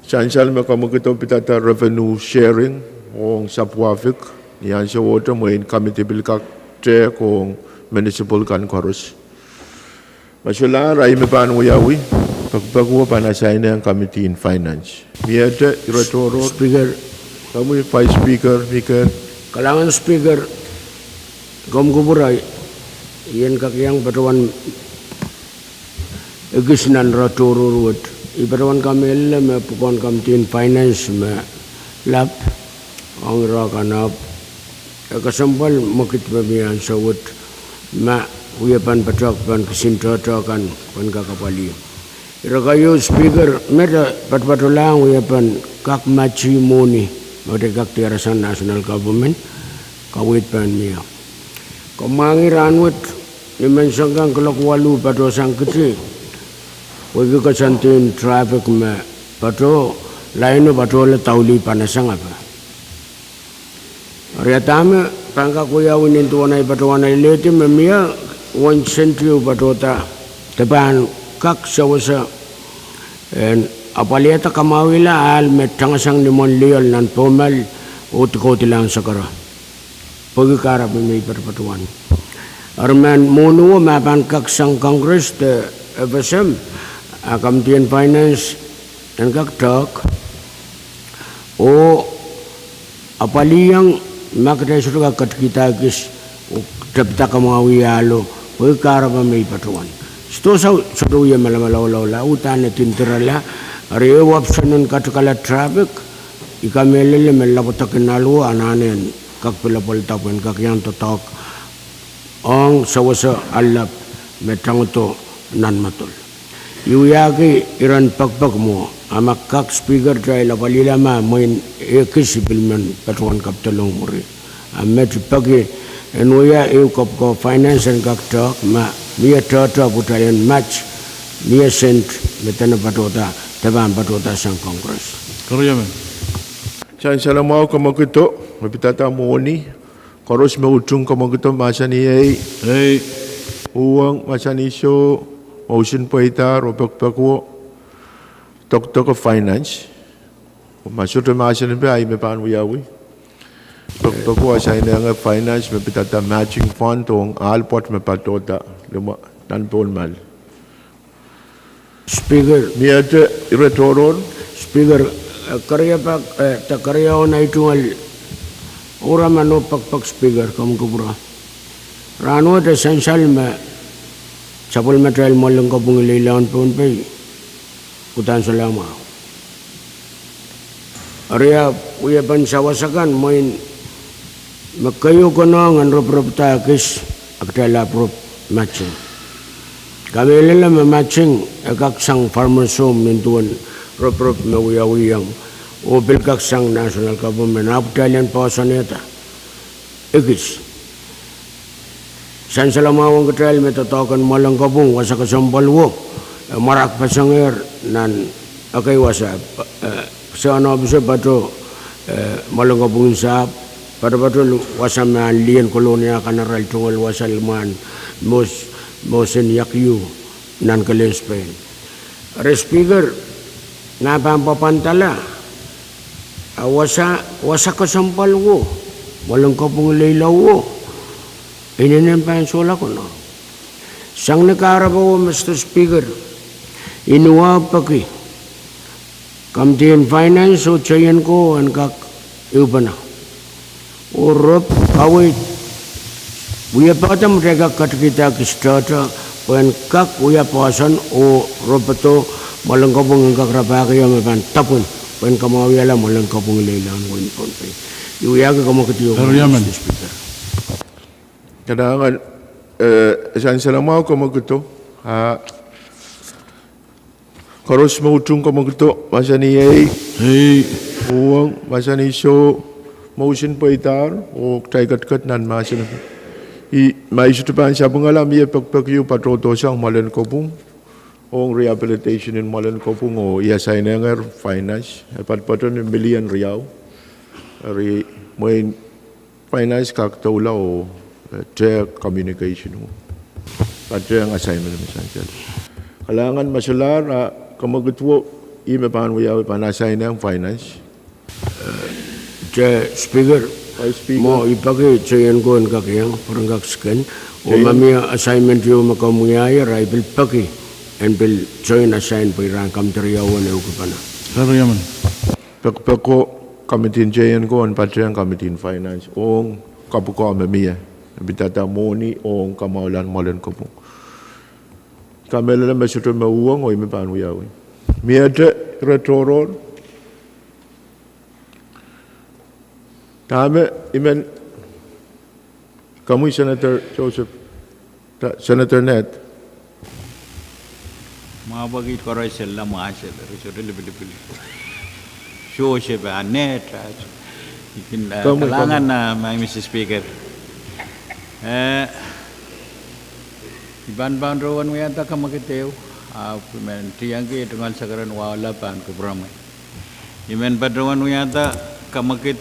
Sansal me kamwekid o pidada revenue sharing ong sapwuafik ni ansowohte, mwein committee pil kak tehk ong municipal kan koaros. Ma solahr, ahi me pahn wiawi, pekipeki o pahn asainehng Committee en Finance. Miehte ire tohrohr. Speaker. Komwi Vice Speaker, Mikel. Kalahngan Speaker, komw kupwure, I en kak iang patohwan ekis nan ire tohrohr wet. I patohwan kamehlele me pwukoahn Committee en Finance me lap ong ire kan ahpw e kesempwal mwekid me mie ansou wet, ma wiepen patohwan kisin tohtohkan pwehn kak apwalih. Ire keieu Speaker, met e patopatohlahng wiepen kak match mwohni me kitail kak diarasang national government, kaweid pahn mie. Komw mwahngih rahnwet, ni menseng kan kuloak waluh patohsang kiti, pwehki koasoandi en traffic me patoh, laino patohla daulih panasang ape. Eri dahme pahn kak wiawi nin duwen ei patohwan alehdi me mie, uwen sent ehu patohda, de pahn kak sewese en apwalihada kamwahwihala ahl me tangasang ni imwen lioal nan Pohnpei oh dikeudilahng Sakarai. Pwehki kahrepe me I patopatohwan. Eri mehn mwohnuwo ma pahn kak sang Congress de FSM, a Committee en Finance en kak tehk oh apwalihiong ma kitail sohte kak ketikihda ekis oh tepda kamwahwih ahlo, pwehki kahrepe me I patohwan. Sidohsa sohte wie malamalamala, uhdahn e kin dirala, eri ehu option en katikala traffic, I kamehlele me lapwadek en ahlo anahne en kak pil apwalihda pwehn kak iang doadoahk ong sewese ahlo me tangodo nan medol. I wiahki iren pekipek mwo, a ma kak Speaker, kitail apwalihla ma mwein ekis I pil men patohwan kapedolong mwuri. A met I peki en wia ehu kapokon Finance en kak tehk ma mie tohtoh pwe kitail en match, mie sent me dene patohda, de pahn patohda sang Congress. Sansal mwahu, kamwekid o me pidada mwohni. Koaros me utung kamwekid o mahsanih ei. Uhwong mahsanih soh. Motion pweidahr oh pekipeki o, dokdoko Finance. Ma sohte mahsen epe, ahi me pahn wiawi. Pekipeki o asainehng Finance me pidada matching fund ong ahl pwoat me patohda nan Pohnpei. Speaker. Miehte ire tohrohr. Speaker, eh, keriapak, eh, de keriaun ei tungoal ouraman oh pekipek Speaker, komw kupwure. Rahnwet e sansal me sapwellimatail mwoalen kopwung en leilahn Pohnpei uhdahn solahr mwahu. Eri wiepen sawas akan mwein me keieu konehng en roporop da ekis, a kitail ahpw rop matching. Kamehlele me matching e kak sang Farmers Home nin duwen roporop me wiawihong oh pil kak sang national government, ahpw kitail en poahsoanehda ekis. Sansal mwahu ong kitail me doadoahk en mwoalen kopwung wasa kesempwal wo, eh, mwarak pasengehr nan ekei wasa, eh, sehn ohpis patoh, eh, mwoalen kopwung en sahpw, patopato wasa me ahn lih en Kolonia kan arail tungoal wasa limwahn mohs, mohsen iakiu nan kelen Spain. Eri Speaker, ma pahn pwapwandala, a wasa, wasa kesempwal wo, mwoalen kopwung en leilou wo, inenen pahn sohla konehng. Sang ni kahrepe wo, Mister Speaker, I ni wahupeki Committee en Finance oh teien ko en kak ehupene oh rop kaweid wiepe me kitail kak ketikihda ekis tohtoh Pwehn kak wia poahsoan oh ropodo mwoalen kopwung en kak rapahki io me pahn dapwin pwehn kamwahwihala mwoalen kopwung lelohng wehin Pohnpei. I wiahki kamwekid ieu, Mister Speaker. Kalahngan, eh, sansalamwahu kamwekid, ah, koaros me utung kamwekid, mahsanih ei, ei, uhwong, mahsanih soh, mousin pweidahr, oh kitail ketiket nan mahsen. I, ma I sohte pahn sapwungala, mie pekipek ieu patohdo sang mwoalen kopwung, ong rehabilitation en mwoalen kopwung, oh I asainengehr finance, e patopato ni milion riau, eri mwein finance kak doula oh, eh, tehk communication oh patehng assignment me sansal. Kalahngan, ma solahr, ah, kamwekid, ih me pahn wiawi pahn asaineng finance. Mister Speaker, Vice Speaker. Mwo I peki J N ko en kak iang, pwe ren kak sken. Oh ma mie assignment ieu me komw wiahier, I pil peki en pil join assign pwe I rahn komw teri awen ehu kupwuna. Pekipeko kamitin J N ko en patehng kamitin finance ong kapwukoa me mie, e pidada mwohni ong kamwahulahn mwoalen kopwung. Kamehlele me sohte me uhwong oh ih me pahn wiawi. Miehte ire tohrohr. Dahme I men Komwi Senator Joseph, Senator Ned. Mwahu pwe kiht koaros sella mwahsel, eri sohte lipilipil. Joseph, ah, Ned, ah, I kin, eh, kalahngan, ah, Mister Speaker. Eh, I pahn pahn rong wiahda kamwekid ehu, ah, I men tiengki tungoal sakaren wahula pahn kupwuromwi. I men patohwan wiahda kamwekid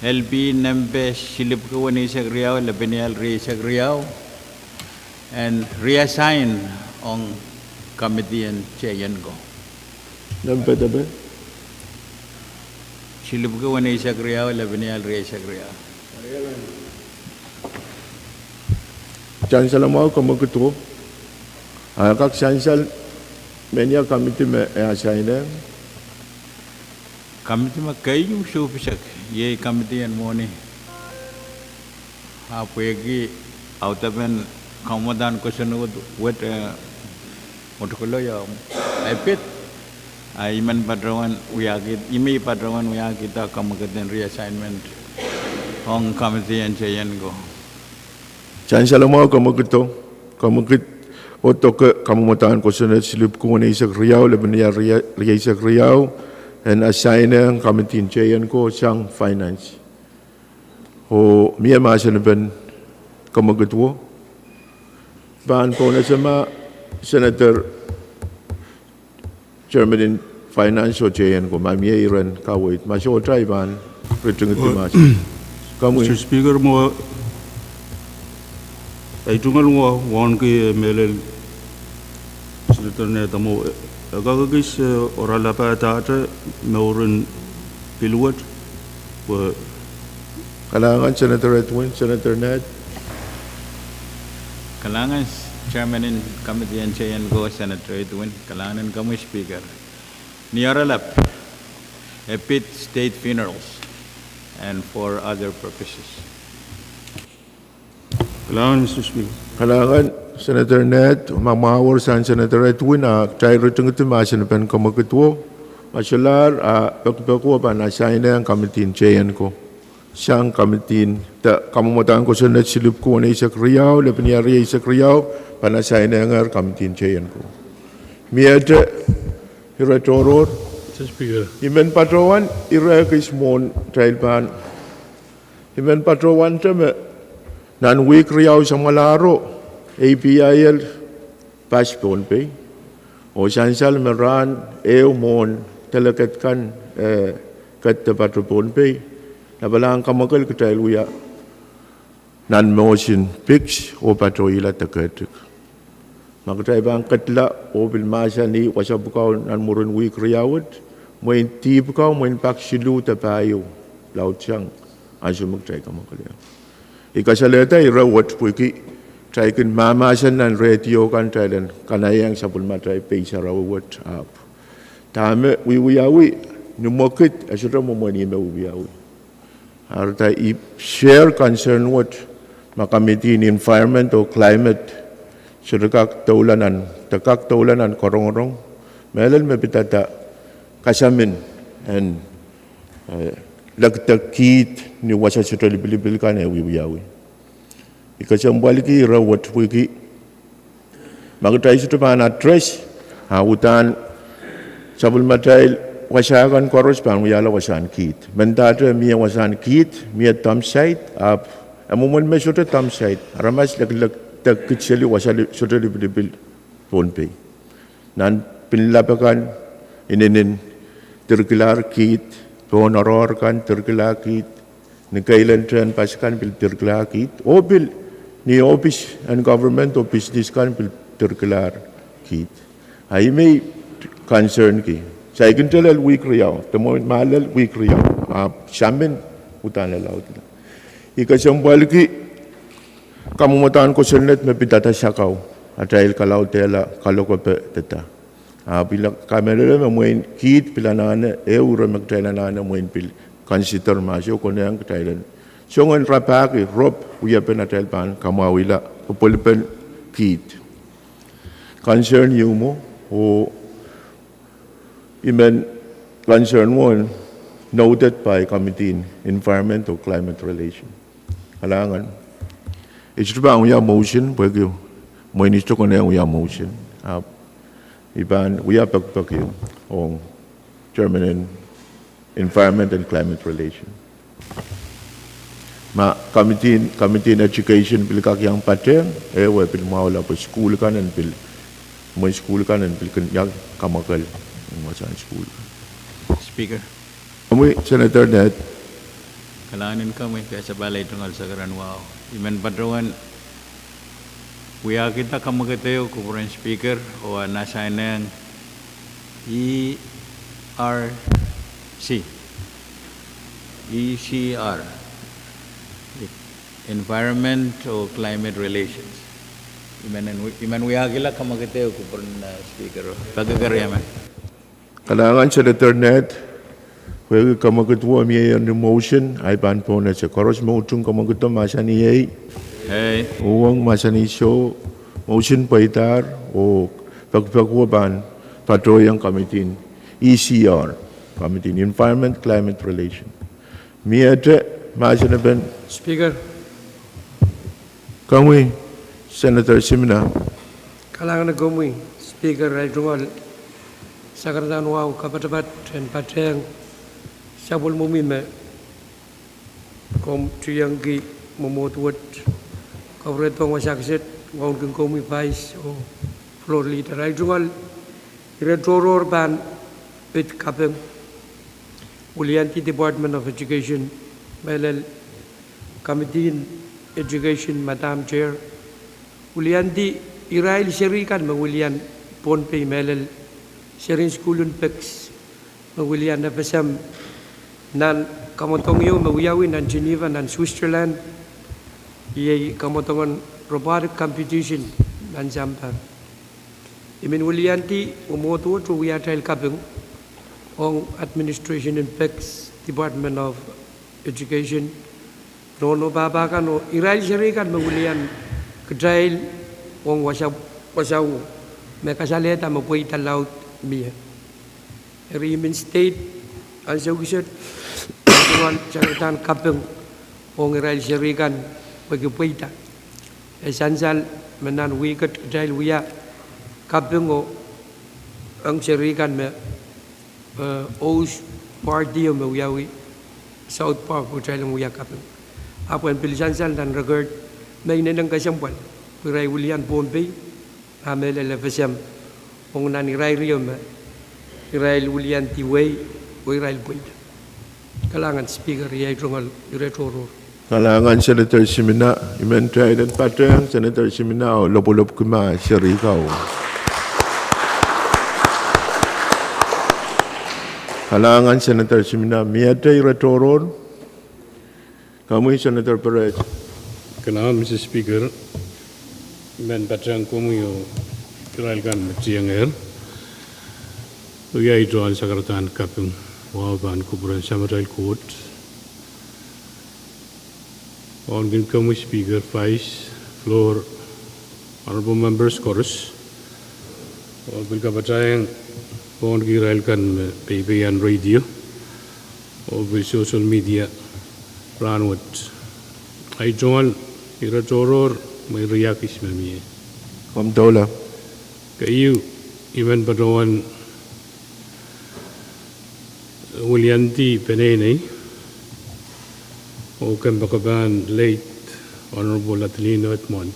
L P nempe silipwki weneisek riau, lepenial rieisek riau, en reassign ong committee en J N ko. Nempe depe? Silipwki weneisek riau, lepenial rieisek riau. Sansalamwahu kamwekid. A kak sansal menia committee me e assign-ehng? Committee me keieu soupisek, iei committee en mwohni. A pwehki audepen kamwadahn kosonned wet, eh, otukolo ia e pid, a I men patohwan wiahki, I men patohwan wiahkihda kamwekid en reassignment ong committee en J N ko. Sansalamwahu kamwekid. Kamwekid odoke kamwadahn kosonned silipwki weneisek riau, lepenial rieisek riau, en assign-ehng committee en J N ko sang finance. Oh mie mahsen en kamwekid wo? Pahn pohnese ma Senator Chairman en Finance oh J N ko, ma mie iren kaweid, ma sohte I pahn ritingidi mahsen. Komwi. Mister Speaker, mwo, I tungoal wauneki mehlel Senator Ned mwo, e kak ekis, eh, oaralap padahte mouren pil wet, pwe. Kalahngan Senator Edwin, Senator Ned. Kalahngan Chairman en committee en J N ko, Senator Edwin. Kalahngan komwi Speaker. Ni oaralap, e pid state funerals and for other purposes. Kalahngan Mister Speaker. Kalahngan Senator Ned, ma mwahu sang Senator Edwin, a kitail ritingidi mahsen en kamwekid wo, ma solahr, a pekipek wo pahn assign-ehng committee en J N ko. Sang committee en, de kamwadahn kosonned silipwki weneisek riau, lepenial rieisek riau, pahn assign-ehngehr committee en J N ko. Miehte ire tohrohr? Mister Speaker. I men patohwan ire ekis mwohn kitail pahn. I men patohwante me nan wihk riau samwalahro, A P I L pas Pohnpei. Oh sansal me rahn ehu mwohn delegate kan, eh, ketido pato Pohnpei. Lapalahn kamwakel kitail wia nan mwohsin PICS oh patohla dekedik. Ma kitail pahn ketla oh pil mahsanih wasa pwukoa nan mwurin wihk riau wet, mwein dihp pwukoa, mwein pak siluh de pahieu laudsang ansou me kitail kamwakel. I kasalehda ire wet pwehki kitail kin mahmahsen nan radio kan, kitail en kanaieng sapwellimatail pei sarawi wet ahpw dahme wiewiawi ni mwekid, e sohte mwomwen ih me wiewiawi. Eri I share concern wet ma committee en environment oh climate sohte kak doula nan, de kak doula nan korongorong, mehlel me pidada kasamin en, eh, lekdek kiht ni wasa sohte lipilipil kan eh wiwiawi. I kesempwalki ire wet wiki, ma kitail sohte pahn address, a uhdahn sapwellimatail wasa kan koaros pahn wiahla wasahn kiht. Mendahte mie wasahn kiht, mie dump site, ahpw e mwomwen me sohte dump site. Aramas leklek de kiht seli wasa li-, sohte lipilipil Pohnpei. Nan pin lap akan, inenen direkilahr kiht, pohn oaroahr kan direkilahr kiht, ni keilen tehnpas kan pil direkilahr kiht, oh pil ni ohpis en government oh business kan pil direkilahr kiht. A ih me concern ki. Saikinte lel wihk riau, de mwo ma lel wihk riau, ahpw samin uhdahn lel audla. I kesempwalki kamwomwadahn kosonned me pidada sakau, atail kalaudehla kalokape dada. Ahpw I kamehlele me mwein kiht pil anahne, ehu ire me kitail anahne mwein pil consider ma soh konehng kitail en soangen rapahki rop wiepen atail pahn kamwahwihla kepwelipen kiht. Concern ieu mwo, oh I men concern mwo noted by Committee in Environment oh Climate Relation. Kalahngan. I sohte pahn wia motion, pwehki mwein I sohte konehng wia motion. Ahpw I pahn wia pekipeki ong Chairman en Environment and Climate Relation. Ma Committee, Committee in Education pil kak iang patehng, eh, e pil mwahula pwe sukuhl kan en pil, mwein sukuhl kan en pil kin iang kamwakel, wasahn sukuhl kan. Speaker. Komwi, Senator Ned. Kalahngan en komwi, Speaker, lel tungoal sakaradahn wahu. I men patohwan wiahkihda kamwekid ehu kupwuren Speaker, oh e nasaineng E R C, E C R, Environment oh Climate Relations. I men, I men wiahkihla kamwekid ehu kupwuren, eh, Speaker, pekipeki riemen. Kalahngan Senator Ned, pwehki kamwekid wo mie ni motion, ahi pahn pohnese. Koaros me utung kamwekido mahsanih ei. Ei. Uhwong mahsanih soh, motion pweidahr, oh pekipeki wo pahn patohiong Committee in E C R, Committee in Environment Climate Relation. Miehte mahsen en Speaker. Komwi, Senator Simina. Kalahngan en komwi, Speaker, lel tungoal sakaradahn wahu, kapatapat en patehng sapwellimomwi me komw tiengki mwomwohd wet. Kapwurehdohng wasa kiset, wauneki komwi Vice oh Floor Leader. Lel tungoal ire tohrohr pahn pid kaping. Wiliandi Department of Education, mehlel Committee in Education, Madam Chair. Wiliandi irail seri kan me wilian Pohnpei, mehlel serihn sukuhl en PICS, me wilian FSM, nan kamwadong ieu me wiawi nan Geneva nan Switzerland, iei kamwadongen robotic competition nan sampah. I men wiliandi mwomwohd wet oh wia atail kaping ong administration en PICS, Department of Education, nohno pahpa kan oh irail seri kan me wilian kitail ong wasa, wasao me kasalehda me pweida laud mie. Eri I men state ansou kiset, I men sakaradahn kaping ong irail seri kan pwehki pweida. E sansal me nan wihk et kitail wia kaping oh ong seri kan me, eh, host party ieu me wiawi South Park oh kitail en wia kaping. Ahpw en pil sansal nan record me inenen kesempwal, pwe irail wilian Pohnpei, a mehlel FSM, ong nan irair ieu me irail wiliandi wei oh irail pweida. Kalahngan Speaker, iei tungoal ire tohrohr. Kalahngan Senator Simina, I men kitail en patehng Senator Simina oh lopwulopwukihla seri kau. Kalahngan Senator Simina, miehte ire tohrohr. Komwi Senator Perez. Kalahngan Mister Speaker, I men patehng komwi oh irail kan me tiengehr. Wia tungoal sakaradahn kaping wahu pahn kupwuren Samatail Koht. Wauneki komwi Speaker, Vice, Floor, Honorable members koaros, oh pil kapatahieng pohnki irail kan me peipeian radio oh pil social media rahnwet. Ahi tungoal ire tohrohr me ire iakis me mie. Komw doula. Keieu, I men patohwan wiliandi peneinei oh kompoakepahn late Honorable Adelino Edmond.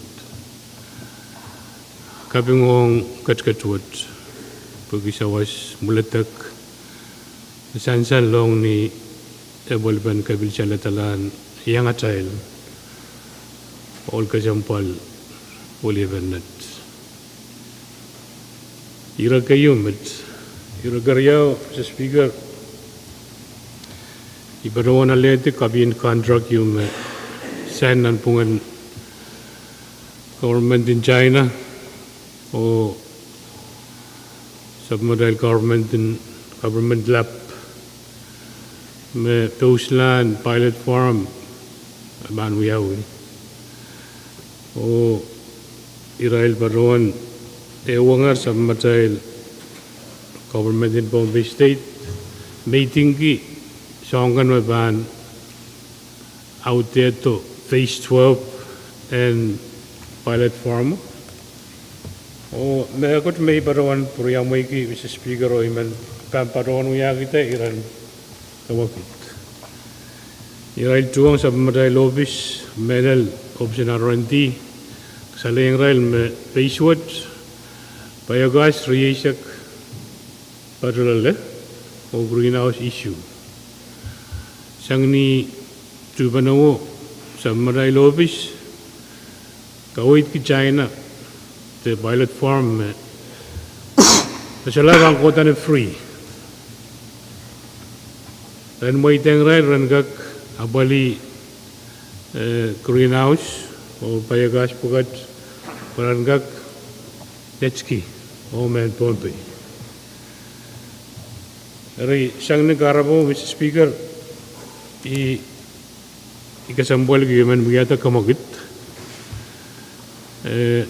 Kaping ong ketiket wet pwehki sawas mwiledek me sansal ong ni epwelpen kepil saledalahn iangatail ohl kesempwal weliepen net. Ire keieu met, ire keriau, Mister Speaker, I patohwan alehdi kopien contract ieu me sain nanpwungen government en China oh sapwellimatail government en, government lap me pouslahn pilot farm me pahn wiawi. Oh irail patohwan ehuenger sapwellimatail government en Pohnpei State me idingki soahng kan me pahn audehdo phase twelve en pilot farm. Oh mehkot me I patohwan pwuriamweiki, Mister Speaker, oh I men pahn patohwan wiahkihda iren kemwekid. Irail tuhwong sapwellimatail ohpis, mehlel ohpis en R and D, kasalehiong irail me phase wet, biogas rieisek patohlele oh greenhouse issue. Sang ni tuhpenowo, sapwellimatail ohpis kaweidki China de pilot farm me, me solahr pahn kohda ni free. Ren mweidehng irail ren kak apwalih, eh, greenhouse oh biogas pwukat, pwe ren kak ketki oh mehn Pohnpei. Eri sang ni kahrepe, Mister Speaker, I, I kesempwalki emen wiahda kemwekid, eh,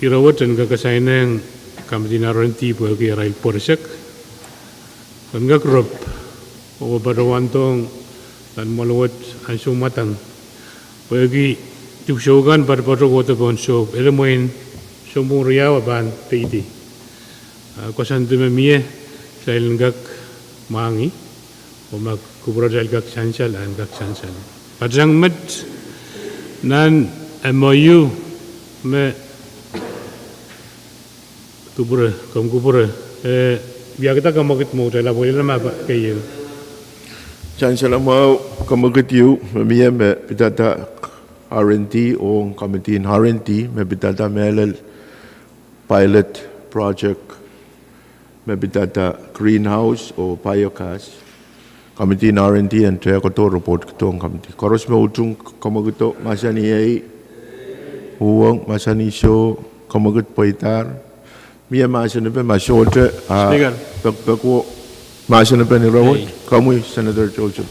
ire wet en kak assign-ehng committee en R and D pwehki arail pwerisek en kak rep oh patohwandohng nan mwoahl wet ansou mwadang, pwehki dipwisou kan patopato kohdo pohn sohp, ele mwein sounpwong riau e pahn peidi. Ah, koasoandi me mie, kitail en kak mwahngih, oh ma kupwuratail kak sansal, en kak sansal. Patehng met nan M O U me kupwure, komw kupwure, eh, wiahkihda kemwekid mwo kitail apwalih ma pa keieu. Sansal mwahu, kemwekid ieu me mie me pidada R and D ong committee en R and D me pidada mehlel pilot project me pidada greenhouse oh biogas. Committee en R and D en tehkodo report kidohng committee. Koaros me utung kemwekido, mahsanih ei. Uhwong, mahsanih soh, kemwekid pweidahr. Mie mahsen epe ma sohte, ah, Speaker. Pekpeko mahsen epe ni ire wet. Ei. Komwi Senator Joseph.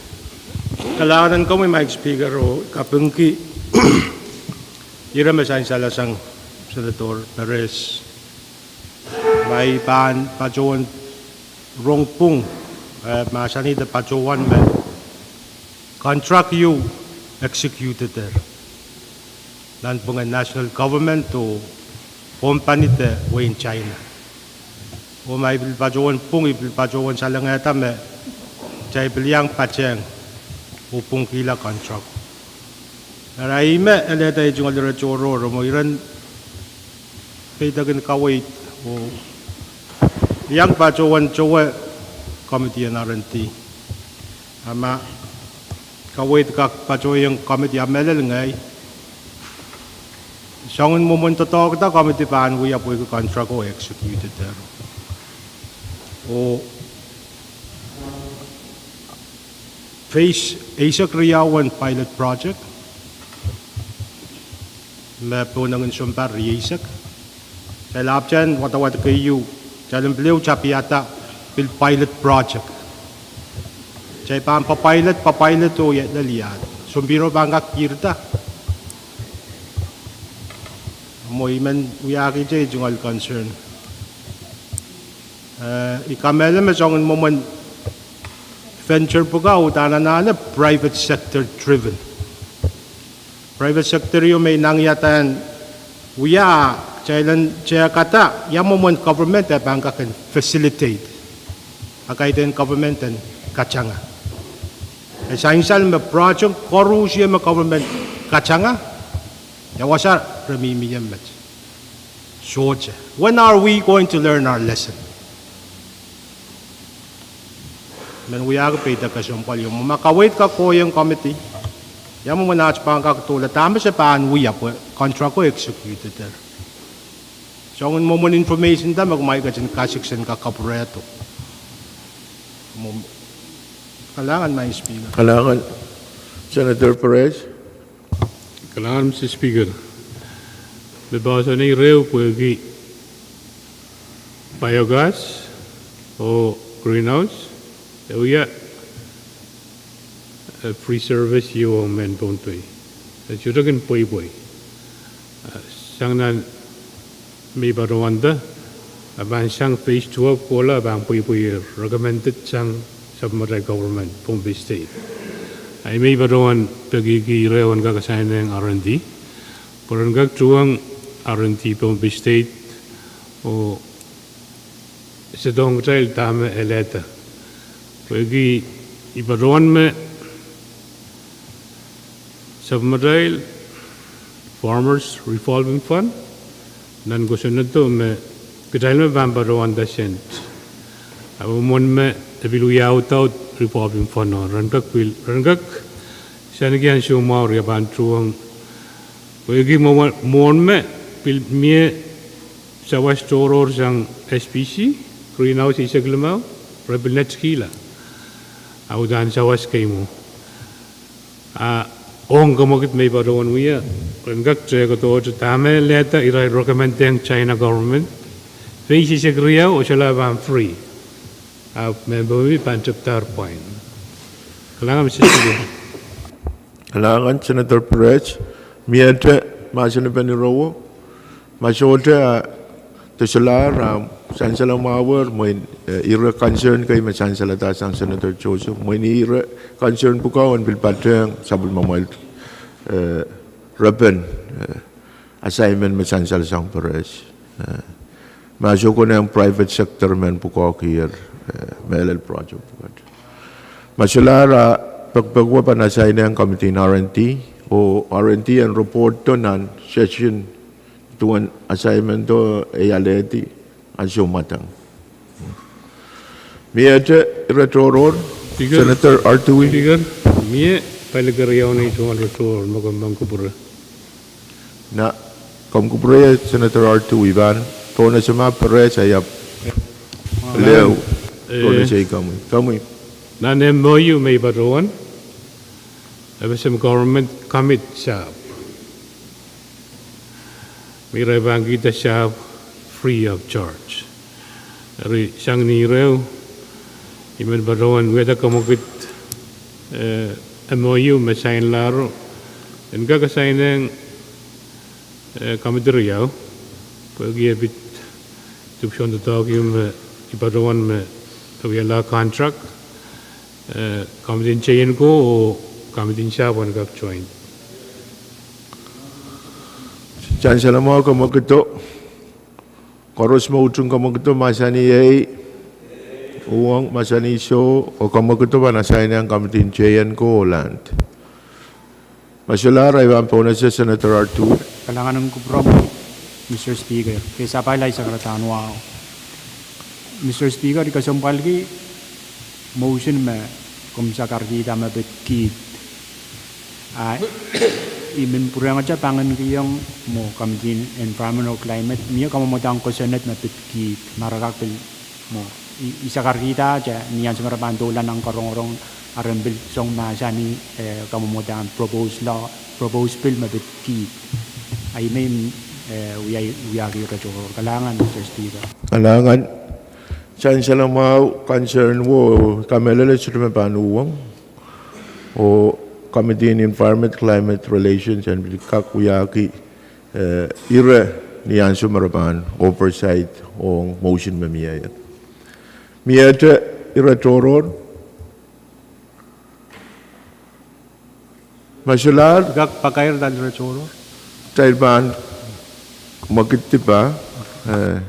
Kalahngan en komwi Mike Speaker oh kapingki ire me sansalasang Senator Perez. Ma I pahn patohwan rong pwung, eh, mahsanih de patohwan me contract ieu executeder nanpwungen national government oh company de wehin China. Oh ma I pil patohwan pwung, I pil patohwan salengehda me kitail pil iang patehng oh pwungkihla contract. Eri I men alehda ei tungoal ire tohrohr mwo iren peidek en kaweid oh iang patohwan towe committee en R and D. A ma kaweid kak patohwanohng committee a mehlel ngehi, soangen mwomwen doadoahkda committee pahn wia pwehki contract o executeder. Oh phase eisek riau en pilot project me pohnangin sounpar rieisek. Kitail ahpwtehn wadawad keieu, kitail en pil ehu tapihada pil pilot project. Kitail pahn papilot, papilot oh lel iahd sounpihro pahn kak kihrda. Oh, I men wiahkihte tungoal concern. Eh, I kamehlele me soangen mwomwen venture pwukat uhdahn anahne private sector driven. Private sector ieu me inangih ia wia, kitail en tehkada ia mwomwen government e pahn kak en facilitate. A kaidehn government en katanga. E sansal me project koaros me government katanga, ia wasa re mihmi met. Sohte. When are we going to learn our lesson? Men wiahki peidek kesempwal ieu. Ma kaweid kak kohieng committee, ia mwomwen aht pahn kak doula, dahme se pahn wia pwe contract ko executed er. Soangen mwomwen information da me kumwail ketin kasik sen kak kapwurehdo. Mwom-, kalahngan, Madam Speaker. Kalahngan, Senator Perez. Kalahngan, Mister Speaker. Me poahsoan ieu pwehki biogas oh greenhouse, e wia, eh, free service ieu ong mehn Pohnpei. E sohte kin pweipwei. Eh, sang nan me I patohwanda, a pahn sang phase two kohla, a pahn pweipwei recommended sang sapwellimatail government Pohnpei State. A I men patohwan pekihki irail en kak assign-eng R and D, pwe ren kak tuhwong R and D Pohnpei State oh sehdohng kitail dahme e lehda. Pwehki I patohwan me sapwellimatail Farmers Revolving Fund, nan kosonnedo me kitail me pahn patohwanda sent. A mwomwen me e pil wiawi without revolving fund, oh ren kak pil, ren kak saniki ansou mwahu ria pahn tuhwong. Pwehki mwo-, mwohn me pil mie sawas tohrohr sang S P C, greenhouse eisek limau, re pil netikihla. A uhdahn sawas kei mwo. A ong kemwekid me I patohwan wia, ren kak tehkada dahme lehda irail recommend-eng China government, phase eisek riau, oh solahr pahn free. A member me pahn tepda pwain. Kalahngan, Mister Speaker. Kalahngan, Senator Perez. Miehte mahsen en peni rowo? Ma sohte, a, de solahr, a, sansal mwahu er, mwein, eh, ire concern kei me sansalda sang Senator Joseph. Mwein ire concern pwukat en pil patehng sapwellimamwail, eh, repen, eh, assignment me sansal sang Perez. Eh, ma sohte konehng private sector men pwukoahki er, eh, mehlel project pwukat. Ma solahr, a, pekipeki pahn assign-eng committee en R and D, oh R and D en report-o nan session duwen assignment-o e alehdi ansou mwadang. Miehte ire tohrohr? Speaker. Senator Artui. Speaker, mie pali keriau ni tungoal ire tohrohr me komw pahn kupwure. Na, komw kupwure Senator Artui pahn, pwehn ese ma Perez e ahpw leo, eh, pwehn ese komwi. Komwi. Nan M O U me I patohwan, FSM government commit sahpw me irail pahn kihda sahpw free of charge. Eri sang ni ire, I men patohwan wiahda kemwekid, eh, M O U me sainlahro, en kak assign-eng, eh, committee riau, pwehki e pid dipwisoun doadoahk me I patohwan me e wiahla contract, eh, committee en J N ko oh committee en sahpw en kak join. Sansal mwahu kemwekido. Koaros me utung kemwekido, mahsanih ei, uhwong, mahsanih soh, oh kemwekido pahn assign-eng committee en J N ko oh land. Ma solahr, I pahn pwehn ese Senator Artui. Kalahngan en kupwuromwi, Mister Speaker. Kei sapahl Isaac Ratanwahu. Mister Speaker, I kesempwalki motion me komw sakarkihda me pid kiht. A I men pwurehngete pahn kihong mwo Committee on Environment oh Climate, mie kamwomwdahn kosonned me pid kiht, ma re kak pil mwo. I, I sakarkihda ni ansou me re pahn doula nan karongorong, a re pil song mahsanih, eh, kamwomwdahn proposed law, proposed bill me pid kiht. A I men, eh, wia, wiahki ire tohrohr. Kalahngan, Mister Speaker. Kalahngan. Sansal mwahu, concern wo, kamehlele sohte me pahn uhwong. Oh Committee on Environment, Climate Relations, en pil kak wiahki, eh, ire ni ansou me re pahn oversight ong motion me mie. Miehte ire tohrohr? Ma solahr, kak pakair dan ire tohrohr. Kitail pahn mwekid dipa, eh,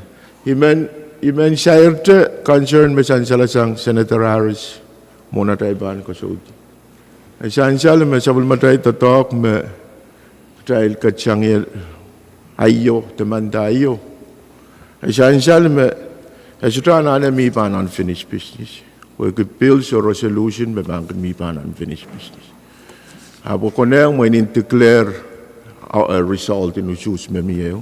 I men, I men sairte concern me sansal sang Senator Harris mwohn atail pahn koasoia. E sansal me sapwellimatail doadoahk me kitail ketsang ie aio, demanda aio. E sansal me e sohte anahne mi pahn unfinished business. Wehwehki bills oh resolution me pahn kin mi pahn unfinished business. Ahpw e konehng mwein en declare, uh, result en usuhs me mie.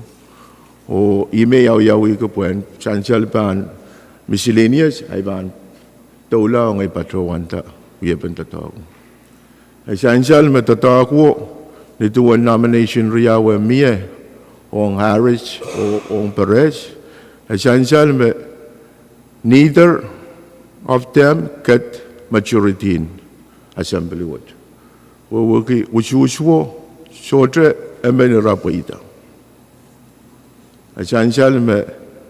Oh I men wiawiahki pwehn sansal pahn miscellaneous, ahi pahn doula ong ei patohwanda wiepen doadoahk. E sansal me doadoahk wo, ni duwen nomination riau e mie, ong Harris oh ong Perez, e sansal me neither of them get majority in assembly wet. Wehwehki usuhs wo, sohte emen ira pweida. E sansal me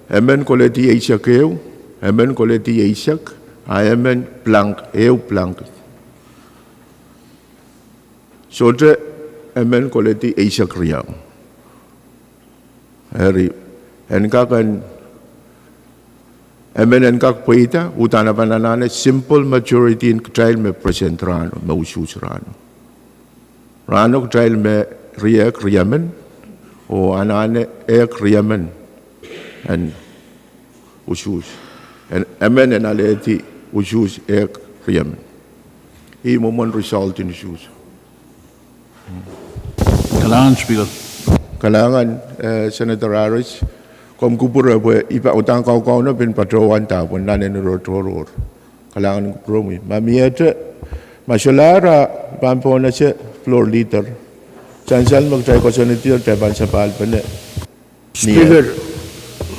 emen koledi eisek ehu, emen koledi eisek, a emen blank, ehu blank. Sohte emen koledi eisek riau. Eri, en kak en, emen en kak pweida, uhdahn e pahn anahne simple majority en kitail me present rahno, me usuhs rahno. Rahno kitail me riehk riemen, oh anahne ehk riemen en usuhs. En, emen en alehdi usuhs ehk riemen. Ih mwomwen result en usuhs. Kalahngan, Speaker. Kalahngan, eh, Senator Harris. Komw kupwure pwe I pahn uhdahn kaukaunohng pahn patohwan dahpwen nan en ire tohrohr. Kalahngan kupwuromwi. Ma miehte, ma solahr, I pahn pohnese floor leader. Sansal me kitail koasoanehdi, kitail pahn sapahl pene. Speaker.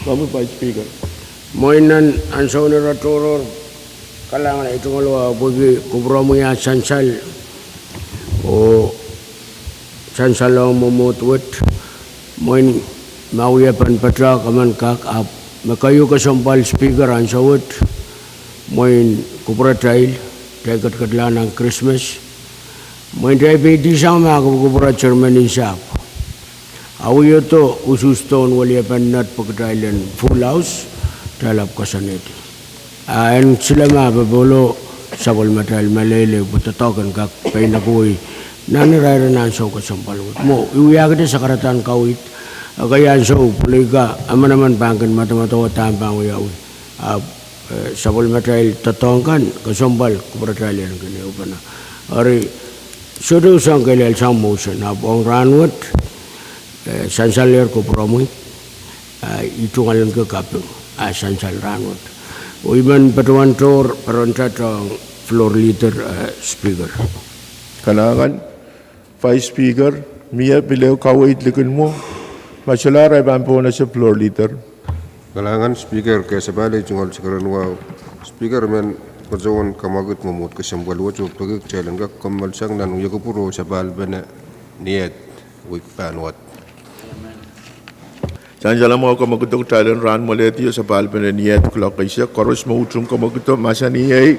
Komwi Vice Speaker. Mwein nan ansoun ire tohrohr, kalahngan ei tungoal wahupwiki kupwuromwi ah sansal, oh sansalohng mwomwohd wet, mwein ma wiepen patohwan emen kak, ahpw me keieu kesempwal Speaker ansou wet, mwein kupwuratail, kitail ketiketlahng nan Krismas, mwein kitail peidisang me kupwukupwure chairman en sahpw. Awih edo usuhs dohn weliepen Ned pwe kitail en full house, kitail ahpw koasoanehdi. A en sile ma popohlo sapwellimatail meleilei pwe doadoahk en kak peinekoi nan irair en ansou kesempwal wet. Mwo, I wiahkihda sakaradahn kaweid, ekei ansou pwulika emenemen pahn kin medemedewe dahme pahn wiawi. Ahpw, eh, sapwellimatail doadoahk kan kesempwal kupwuratail en kin ehupene. Eri, sohte usang kehlail sang motion, ahpw ong rahnwet, eh, sansalehr kupwuromwi, eh, I tungoalenki kaping, ah sansal rahnwet. Oh I men patohwan tohr perenda ong floor leader, eh, Speaker. Kalahngan, Vice Speaker, mie pil ehu kaweid likin mwo, ma solahr I pahn pohnese floor leader. Kalahngan Speaker, ke sapahl ei tungoal sakaradahn wahu. Speaker, I men patohwan kamwakid mwomwohd kesempwal wet oh peki kitail en kak kommoal sang nan wiekupwur oh sapahl pene nied wik pahn wad. Sansal mwahu, kamwakido kitail en rahn mwalehdi oh sapahl pene nied kuloak eisek. Koaros me utung kamwakido, mahsanih iei.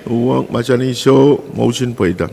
Uhwong, mahsanih soh, motion pweida.